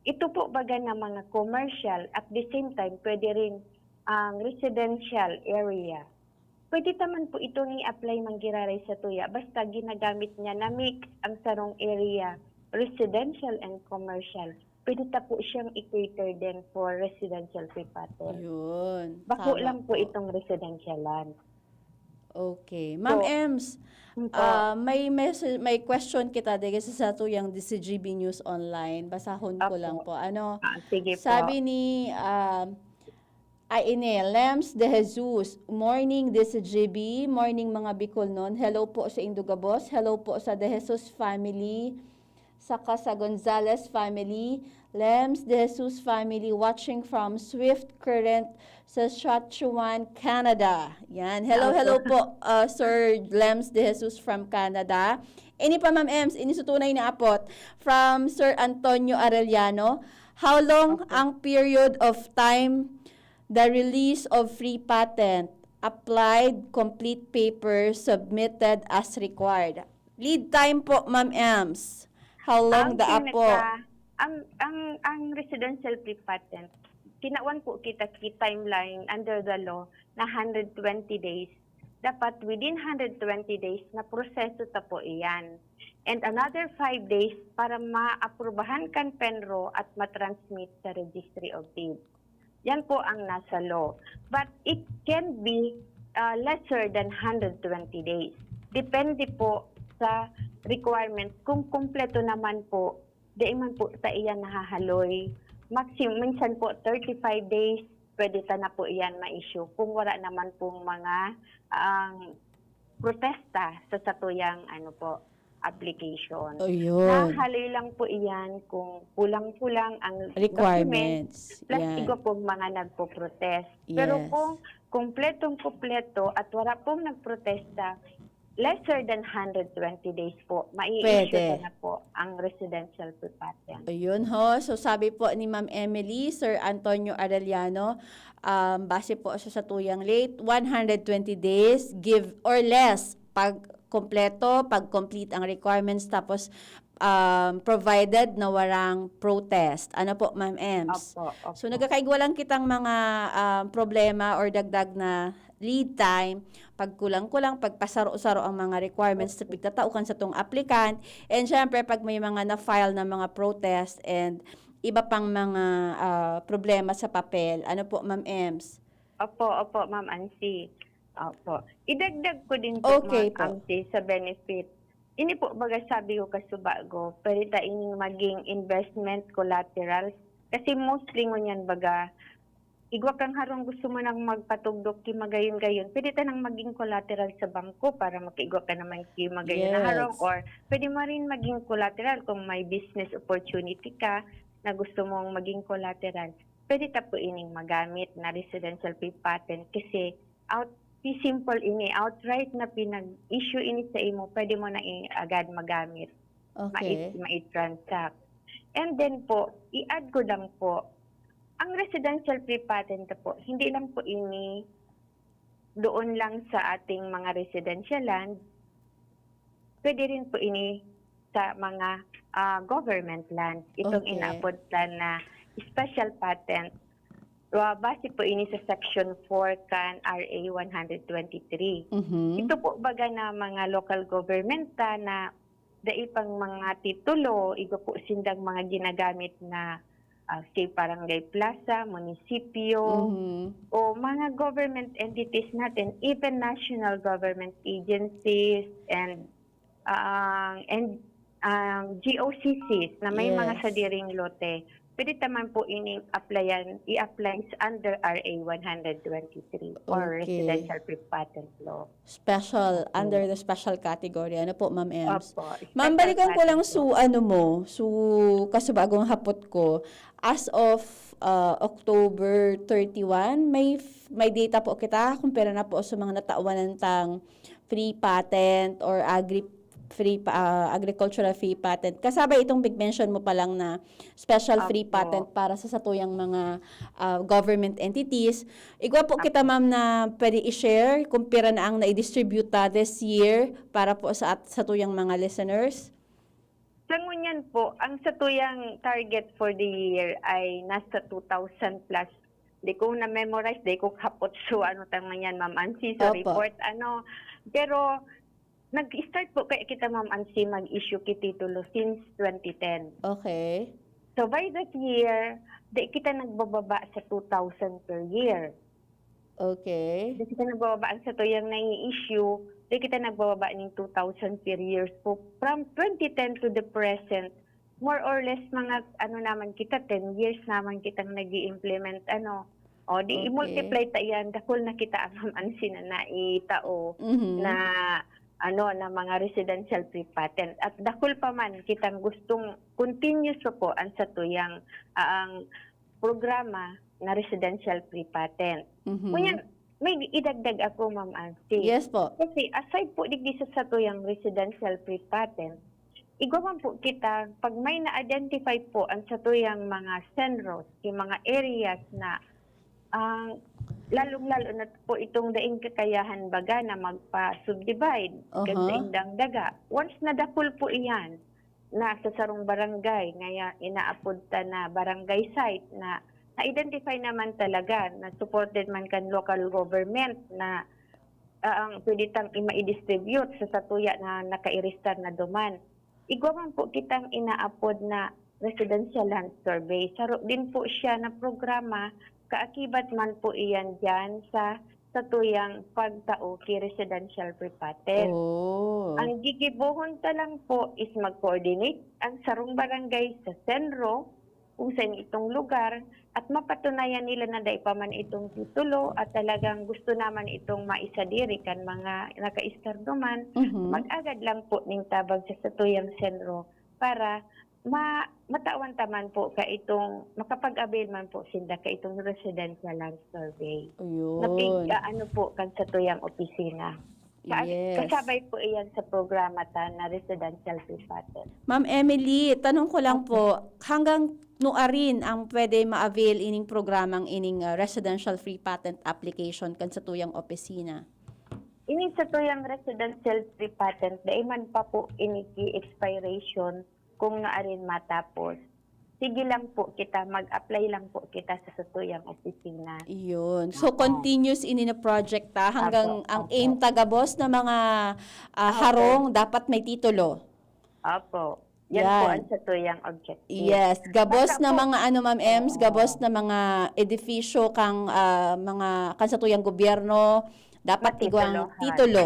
ito po baga na mga commercial, at the same time, pwede rin ang residential area. Pwede ta man po itong i-apply manggiraray sa tuya, basta ginagamit niya na mix ang sarong area, residential and commercial. Pwede ta po siyang i-cater din for residential pre-patent. Yun. Bako Tama lang po po. Itong residential land. Okay. Ma'am So, Ems, mm po. ah, may message, may question kita dahil sa satuyang D C G B News Online. Basahon ko Opo. lang po. Ano, Ah, sige po. sabi ni, ah, ay, ini, Lems de Jesus, "Morning, D C G B. Morning, mga Bicolnon. Hello po sa Indugabos. Hello po sa De Jesus family, saka sa Gonzales family. Lems de Jesus family, watching from Swift Current, Saskatchewan, Canada." Yan. Hello, Opo. Hello po, uh, Sir Lems de Jesus from Canada. Ini pa, Ma'am Ems, ini sa tunay na apot. From Sir Antonio Arellano, "How long Opo. ang period of time the release of free patent, applied, complete paper submitted as required?" Lead time po, Ma'am Ems. How long Ang the apo? pinaka, ang, ang, ang residential pre-patent, kinawan po kita ki timeline under the law na hundred twenty days. Dapat within hundred twenty days na proseso ta po iyan. And another five days para maaprubahan kan PENRO at matransmit sa Registry of Deeds. Yan po ang nasa law. But it can be, ah, lesser than hundred twenty days. Depende po sa requirements kung kumpleto naman po, di man po ta iyan nahahaloy. Maximum, minsan po thirty-five days, pwede ta na po iyan ma-issue kung wala naman pong mga, ang protesta sa satuyang, ano po, application. O, yun. Nahaloy lang po iyan kung kulang-kulang ang Requirements. documents, plus Yan. Igo pong mga nagpo-protest. Pero Yes. kung kumpletong-kumpleto at wala pong nagprotesta, lesser than hundred twenty days po, mai-issue Pwede. na po ang residential pre-patent. Ayun ho. So sabi po ni Ma'am Emily, Sir Antonio Arellano, um, base po sa satuyang late, one hundred twenty days, give or less, pag kompleto, pag complete ang requirements, tapos um, provided na warang protest. Ano po, Ma'am Ems? Opo, opo. So nagkakaigwa lang kitang mga um, problema or dagdag na lead time, pag kulang-kulang, pag pasaro-saro ang mga requirements sa pigtatao kan satong applicant, and syempre pag may mga na-file na mga protest and iba pang mga ah, problema sa papel. Ano po, Ma'am Ems? Opo, opo, Ma'am Ansi. Opo. Idagdag ko din po, Okay Ma'am po. Ansi, sa benefit. Ini po, baga sabi ko kasubago, pwede ta ining maging investment collaterals. Kasi mostly ngunyan, baga, igwa kang harong gusto mo nang magpatugdok ki magayon-gayon, pwede ta nang maging collateral sa bangko para makaigwa ka naman ki magayon na harong, Yes. or pwede mo rin maging collateral kung may business opportunity ka na gusto mong maging collateral. Pwede ta po ining magamit na residential pre-patent kasi out, si simple ini, outright na pinag-issue ini sa imo, pwede mo na i-, agad magamit. Okay. Mai-, mai-transact. And then po, i-add ko lang po, ang residential pre-patent po, hindi lang po ini doon lang sa ating mga residential land, pwede rin po ini sa mga ah, government land. Itong Okay. Inaapod plan na special patent. Ah, base po ini sa Section four kan R A one hundred twenty-three. Mhm. Ito po baga na mga local government ta na dai pang mga titulo, iba po sindang mga ginagamit na, ah, say, barangay plaza, munisipyo, Mhm. o mga government entities natin, even national government agencies and, ah, and, ah, G O C Cs na may mga Yes. sadiring lote, pwede ta man po ining applyan, i-apply under R A one hundred twenty-three or Okay. Residential Pre-Patent Law. Special, Opo. Under the special category. Ano po, Ma'am Ems? Opo. Ma'am, Special balikan ko lang category. su ano mo, su kasubagong hapot ko. As of uh, October thirty-one, may f- may data po kita kung pira na po sa mga natawan tang free patent or agri free pa- ah, agricultural free patent. Kasabay itong big mention mo pa lang na special free Opo. patent para sa satuyang mga ah, government entities. Igwa po kita, Opo. Ma'am, na pwede i-share kung pira na ang nai-distribute ta this year para po sa at satuyang mga listeners. Sa ngunyan po, ang satuyang target for the year ay nasa two thousand plus. Di ko na-memorize, di ko kapot so ano ta ngunyan, Ma'am Ansi, sa Opo. report. Ano, pero nag-start po kaya kita, Ma'am Ansi, mag-issue ki titulo since twenty ten. Okay. So by that year, di kita nagbababa sa two thousand per year. Okay. Di kita nagbababa ang satuyang nai-issue, di kita nagbababa ning two thousand per year. So from twenty ten to the present, more or less mga ano naman kita, ten years naman kitang nag-i-implement ano. O di Okay. i-multiply ta yan, dakul na kita ang Ma'am Ansi na naitao Mhm. na ano na mga residential pre-patent. At dakul pa man kitang gustong continuous pa po ang satuyang ah, ang programa na residential pre-patent. Mhm. Ngunyan, may idagdag ako, Ma'am Ansi. Yes po. Kasi aside po digdi sa satuyang residential pre-patent, igwa man po kita, pag may na-identify po ang satuyang mga senros, yung mga areas na ang lalong-lalo na po itong daing kakayahan baga na magpa-subdivide kan Aha. saindang daga. Once na dakul po iyan na sa sarong barangay, ngaya inaapod ta na barangay site na na-identify naman talaga na supported man kan local government na ah, ang pwede tang i-, ma-distribute sa satuya na nakairistar na duman. Igwa man po kitang inaapod na residential land survey. Saro din po siya na programa, kaakibat man po iyan diyan sa satuyang pagtao ki residential pre-patent. Oh. Ang gigibohon ta lang po is mag-coordinate ang sarong barangay sa senro kung saan itong lugar at mapatunayan nila na dai pa man itong titulo at talagang gusto naman itong maisadiri kan mga nakaistar duman. Mhm. Mag-agad lang po ning tabang sa satuyang senro para ma matawan ta man po ka itong makapag-avail man po sinda ka itong residential land survey. Na pig Ayun. ah, ano po kan satuyang opisina. Ka- Yes. Kasabay po iyan sa programa ta na residential pre-patent. Ma'am Emily, tanong ko lang po, hanggang nuarin ang pwede ma-avail ining programang ining ah, residential free patent application kan satuyang opisina? Ini satuyang residential pre-patent, dai man pa po ini ki-expiration kung nuarin matapos. Sige lang po kita, mag-apply lang po kita sa satuyang opisina. Iyon. So, Oo. Continuous ini na project ta hanggang Opo, ang opo. aim ta gabos na mga ah, Opo. harong dapat may titulo. Opo. Yan po Yan. ang satuyang objective. Yes, gabos Baka na po- mga ano, Ma'am Ems, Oo. gabos na mga edipisyo kang ah, mga kan satuyang gobyerno dapat igwang Matitulohan. titulo.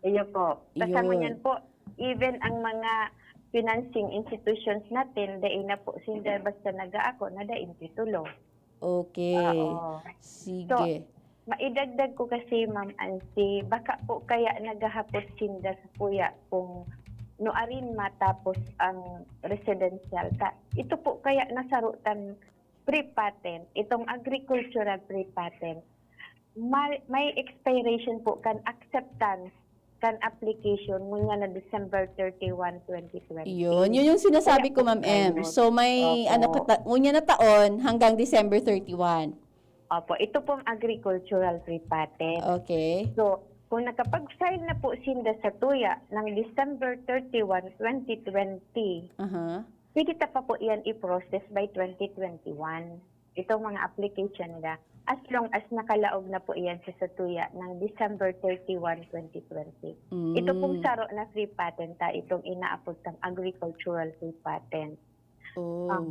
Iyo po. Basta Yun. Ngunyan po, even ang mga financing institutions natin, dai na po sinda basta nag-aako na daing titulo. Okay. Oo. Sige. Maidagdag ko kasi, Ma'am Ansi, baka po kaya naghahapot sinda sa kuya kung nuarin matapos ang residential ta. Ito po kaya nasaro tang pre-patent, itong agricultural pre-patent. May, may expiration po kan acceptance kan application ngunyan na December thirty-one, twenty twenty. Yun. Yun yung sinasabi Kaya ko, po Ma'am Em. ngayon. So, may Opo. ano, kata, ngunyan na taon hanggang December thirty-one. Opo, ito pong agricultural pre-patent. Okay. So, kung nakapag-file na po sinda sa tuya ng December thirty-one, twenty twenty, Aha. pwede ta pa po iyan i-process by twenty twenty-one. Itong mga application nila. As long as nakalaog na po iyan sa satuya ng December thirty-one, twenty twenty. Ito pong Mm. saro na free patent ta, itong inaapod tang agricultural free patent. Oh. Um,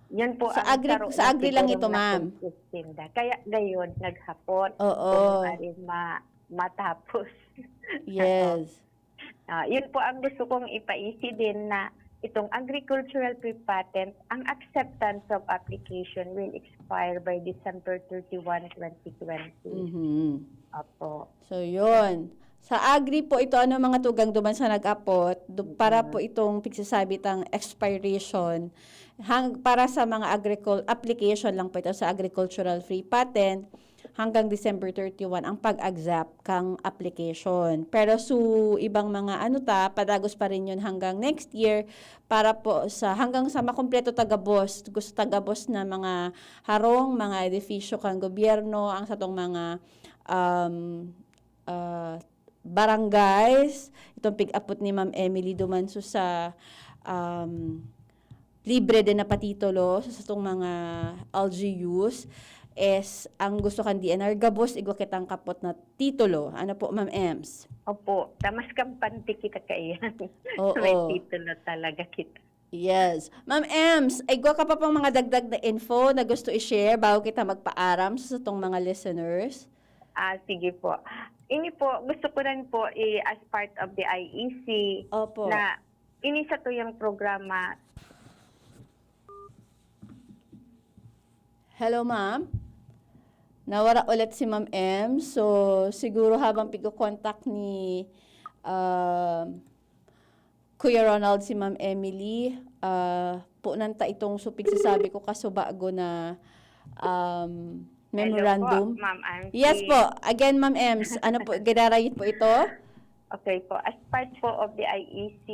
yun po Sa ang agri- saro sa na agri lang sigurong ito, ma'am. nasustinda. Kaya gayon, naghapot Oo. kung arin ma- matapos. Yes. Ah, yun po ang gusto kong ipaisi din na itong agricultural pre-patent, ang acceptance of application will expire by December thirty-one, twenty twenty. Mhm. Opo. So, yun. Sa agri po ito, ano, mga tugang duman sa nag-apot, do- para po itong pigsasabi tang expiration, hang, para sa mga agricul-, application lang po ito sa agricultural free patent, hanggang December thirty-one ang pag-accept kang application. Pero su ibang mga ano ta, padagos pa rin yun hanggang next year para po sa, hanggang sa makumpleto ta gabos, gusto ta gabos na mga harong, mga edifisyo kang gobyerno, ang satong mga, um, ah, barangays, itong pig-apot ni Ma'am Emily duman su sa, um, libre din na patitulo sa satong mga L G Us, is ang gusto kan D N R, gabos igwa kitang kapot na titulo. Ano po, Ma'am Ems? Opo, ta mas kampante kita kaiyan. Oo. May titulo talaga kita. Yes. Ma'am Ems, igwa ka pa pang mga dagdag na info na gusto i-share bago kita magpaaram sa satong mga listeners? Ah, sige po. Ini po, gusto ko rin po i-, as part of the I E C Opo. na ini satuyang programa. Hello, ma'am. Nawara ulit si Ma'am Ems. So, siguro habang pigko-contact ni, um, Kuya Ronald si Ma'am Emily, ah, punan ta itong su pigsasabi ko kaso bago na, um, memorandum. Hello po, Ma'am Angie. Yes po. Again, Ma'am Ems, ano po, giraray po ito? Okay po. As part po of the I E C,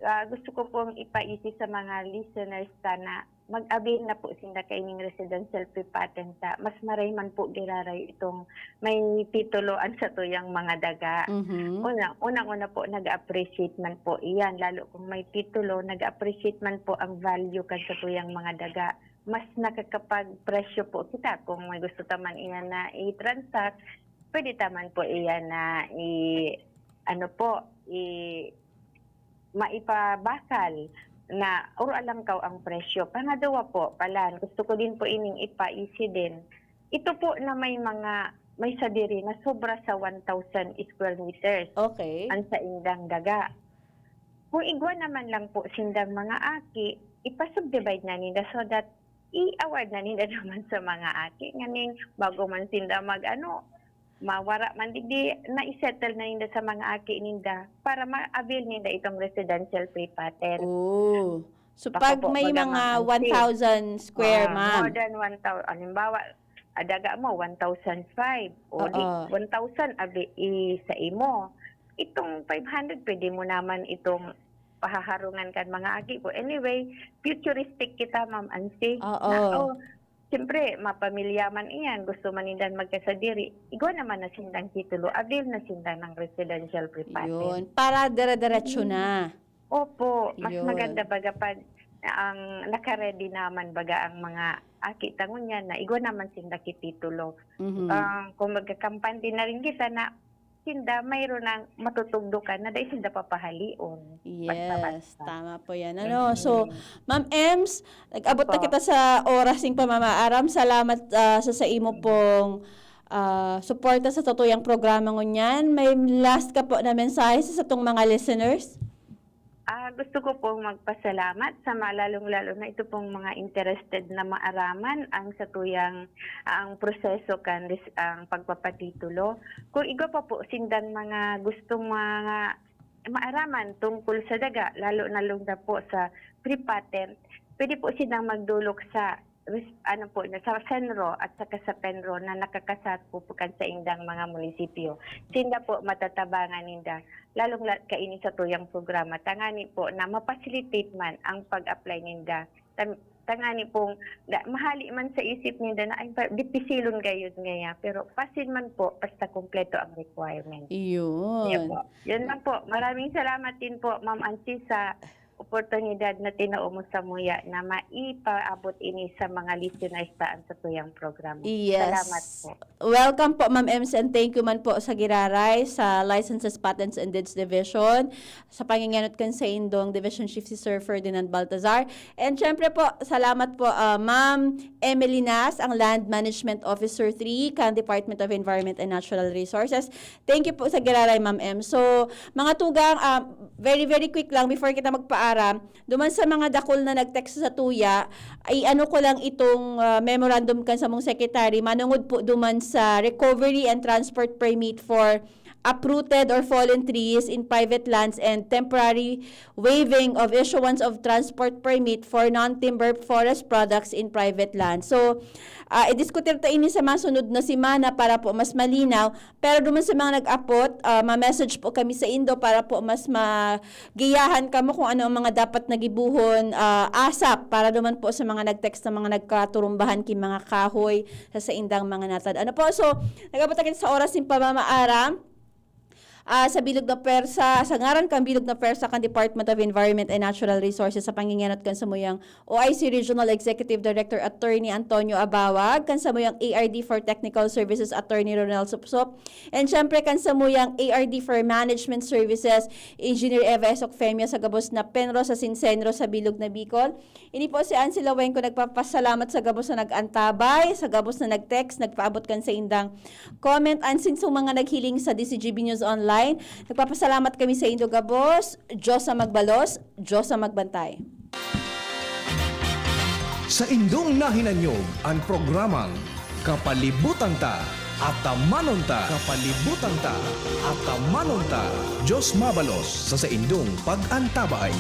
ah, gusto ko pong ipaisi sa mga listeners ta na mag-avail na po sinda kaining residential pre-patent ta. Mas maray man po giraray itong may titulo an satuyang mga daga. Mhm. Una, unang-una po, nag-appreciate man po iyan. Lalo kung may titulo, nag-appreciate man po ang value kan satuyang mga daga. Mas nakakapagpresyo po kita kung may gusto ta man iyan na i-transact, pwede ta man po iyan na i-, ano po, i-, maipabakal na oro alangkaw ang presyo. Pangaduwa po, palan, gusto ko din po ining ipaisi din. Ito po na may mga, may sadiri na sobra sa one thousand square meters Okay. ang saindang daga. Kung igwa naman lang po sindang mga aki, ipa-subdivide na ninda so that i-award na ninda naman sa mga aki. Nganing bago man sinda mag-ano, mawara man digdi, na-settle na ninda sa mga aki ninda para ma-avail ninda itong residential pre-patent. Oh. So, Baka pag po, may baga, mga Ma'am Angie. one thousand square, Ah, ma'am. More than one thousand. Halimbawa, adaga mo, one thousand five. O di, Oo. one thousand abi i sa imo. Itong five hundred, pwede mo naman itong pahaharungan kan mga aki ko. Anyway, futuristic kita, Ma'am Ansi. Oo. Na, oh, siyempre, mapamilya man iyan, gusto man nindan magkasadiri. Igwa naman na sindang titulo, avail na sinda ng residential pre-patent. Yun. Para dire-diretso na. Opo, mas Yun. maganda baga pag ang naka-ready naman baga ang mga aki ta ngunyan na igwa naman sinda ki titulo. Mhm. Ah, kung magkakampante na rin kita na sinda mayroon ng matutugdokan na dahil sinda papahalion. Yes, tama po yan. Ano? So, Ma'am Ems, nag-abot na Opo. kita sa oras ng pamamaaram. Salamat ah, sa, sa imo pong ah, suporta sa tutuyang programa ngunyan. May last ka po na mensahe sa satong mga listeners? Ah, gusto ko pong magpasalamat sa ma-, lalong-lalo na ito pong mga interested na maaraman ang satuyang, ang proseso kan res-, ang pagpapatitulo. Kung igwa pa po sindang mga gustong mga maaraman tungkol sa daga, lalo na lungga po sa pre-patent, pwede po silang magdulok sa res-, ano po, na sa CENRO at saka sa PENRO na nakakasat po, po kan saindang mga munisipyo. Sinda po matatabangan ninda, lalong la-, kaini satuyang programa. Tangani po na ma-facilitate man ang pag-apply ninda. Tan-, tangani pong da-, mahali man sa isip ninda na, "Ay, pa-, dipisilon gayud ngaya." Pero pasin man po, basta kompleto ang requirement. Yan Yun. po. Yan lang po. Maraming salamat din po, Ma'am Ansi, sa oportunidad na tinao mo sa muya na maipaabot ini sa mga listeners taan sa tuyang programa. Yes. Salamat po. Welcome po, Ma'am Ems, and thank you man po sa giraray sa Licenses, Patents, and Deeds Division, sa pangingenot kan saindong Division Chief si Sir Ferdinand Baltazar. And syempre po, salamat po, ah, Ma'am Emily Nas, ang Land Management Officer three kan Department of Environment and Natural Resources. Thank you po sa giraray, Ma'am Ems. So, mga tugang, ah, very, very quick lang before kita magpa Aram, duman sa mga dakul na nag-text sa tuya, ay ano ko lang itong, ah, memorandum kan samong secretary, manungod po duman sa recovery and transport permit for uprooted or fallen trees in private lands and temporary waiving of issuance of transport permit for non-timber forest products in private lands. So, ah, idiskutir ta ini sa masunod na semana para po mas malinaw. Pero duman sa mga nag-apot, ah, ma-message po kami sa indo para po mas ma-, giyahan kamo kung ano ang mga dapat na gibohon, ah, asap para duman po sa mga nag-text na mga nagkaturumbahan ki mga kahoy sa saindang mga natad. Ano po? So, nag-abot na kita sa oras nin pamamaaram. Ah, sa bilog na pwersa, sa ngaran kan bilog na pwersa kan Department of Environment and Natural Resources, sa pangingenot kan samuyang O I C Regional Executive Director Attorney Antonio Abawag, kan samuyang A R D for Technical Services Attorney Ronel Supsup, and syempre kan samuyang A R D for Management Services Engineer Eva Esocfemia, sa gabos na Penro sa Sinsenro sa Bilog na Bicol. Ini po si Ansi Lawenco, nagpapasalamat sa gabos na nag-antabay, sa gabos na nag-text, nagpaabot kan saindang comment, and since mga naghiling sa D C G B News Online, nagpapasalamat kami sa indo gabos. Diyos ang magbalos, Diyos ang magbantay. Sa indong nahinanyog an programang Kapalibutan Ta, Atamanon Ta, Kapalibutan Ta, Atamanon Ta, Diyos mabalos sa saindong pag-antabay.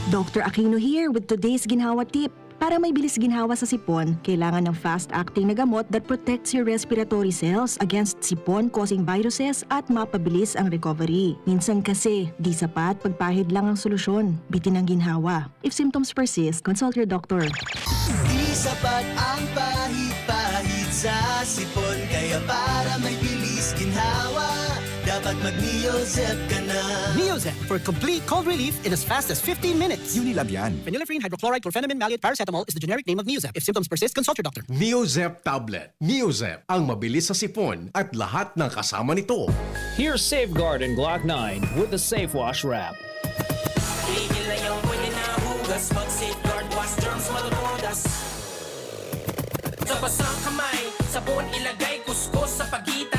Doctor Aquino here with today's Ginhawa Tip. Para may bilis ginhawa sa sipon, kailangan ng fast-acting na gamot that protects your respiratory cells against sipon-causing viruses at mapabilis ang recovery. Minsan kasi, di sapat pagpahid lang ang solusyon. Bitin ang ginhawa. If symptoms persist, consult your doctor. Di sapat ang pahid-pahid sa sipon. Kaya para may bilis ginhawa, dapat mag-Neozep ka na. Neozep for complete cold relief in as fast as fifteen minutes. Unilab yan. Phenylephrine hydrochloride, chlorphenamine maleate, paracetamol is the generic name of Neozep. If symptoms persist, consult your doctor. Neozep tablet. Neozep, ang mabilis sa sipon at lahat ng kasama nito. Here's Safeguard and Glock nine with the Safe Wash Wrap. Tigil na yung pwede na hugas. Mag Safeguard Wash Germs, matutudas. Sa basang kamay, sabon ilagay, kuskus sa pagitan.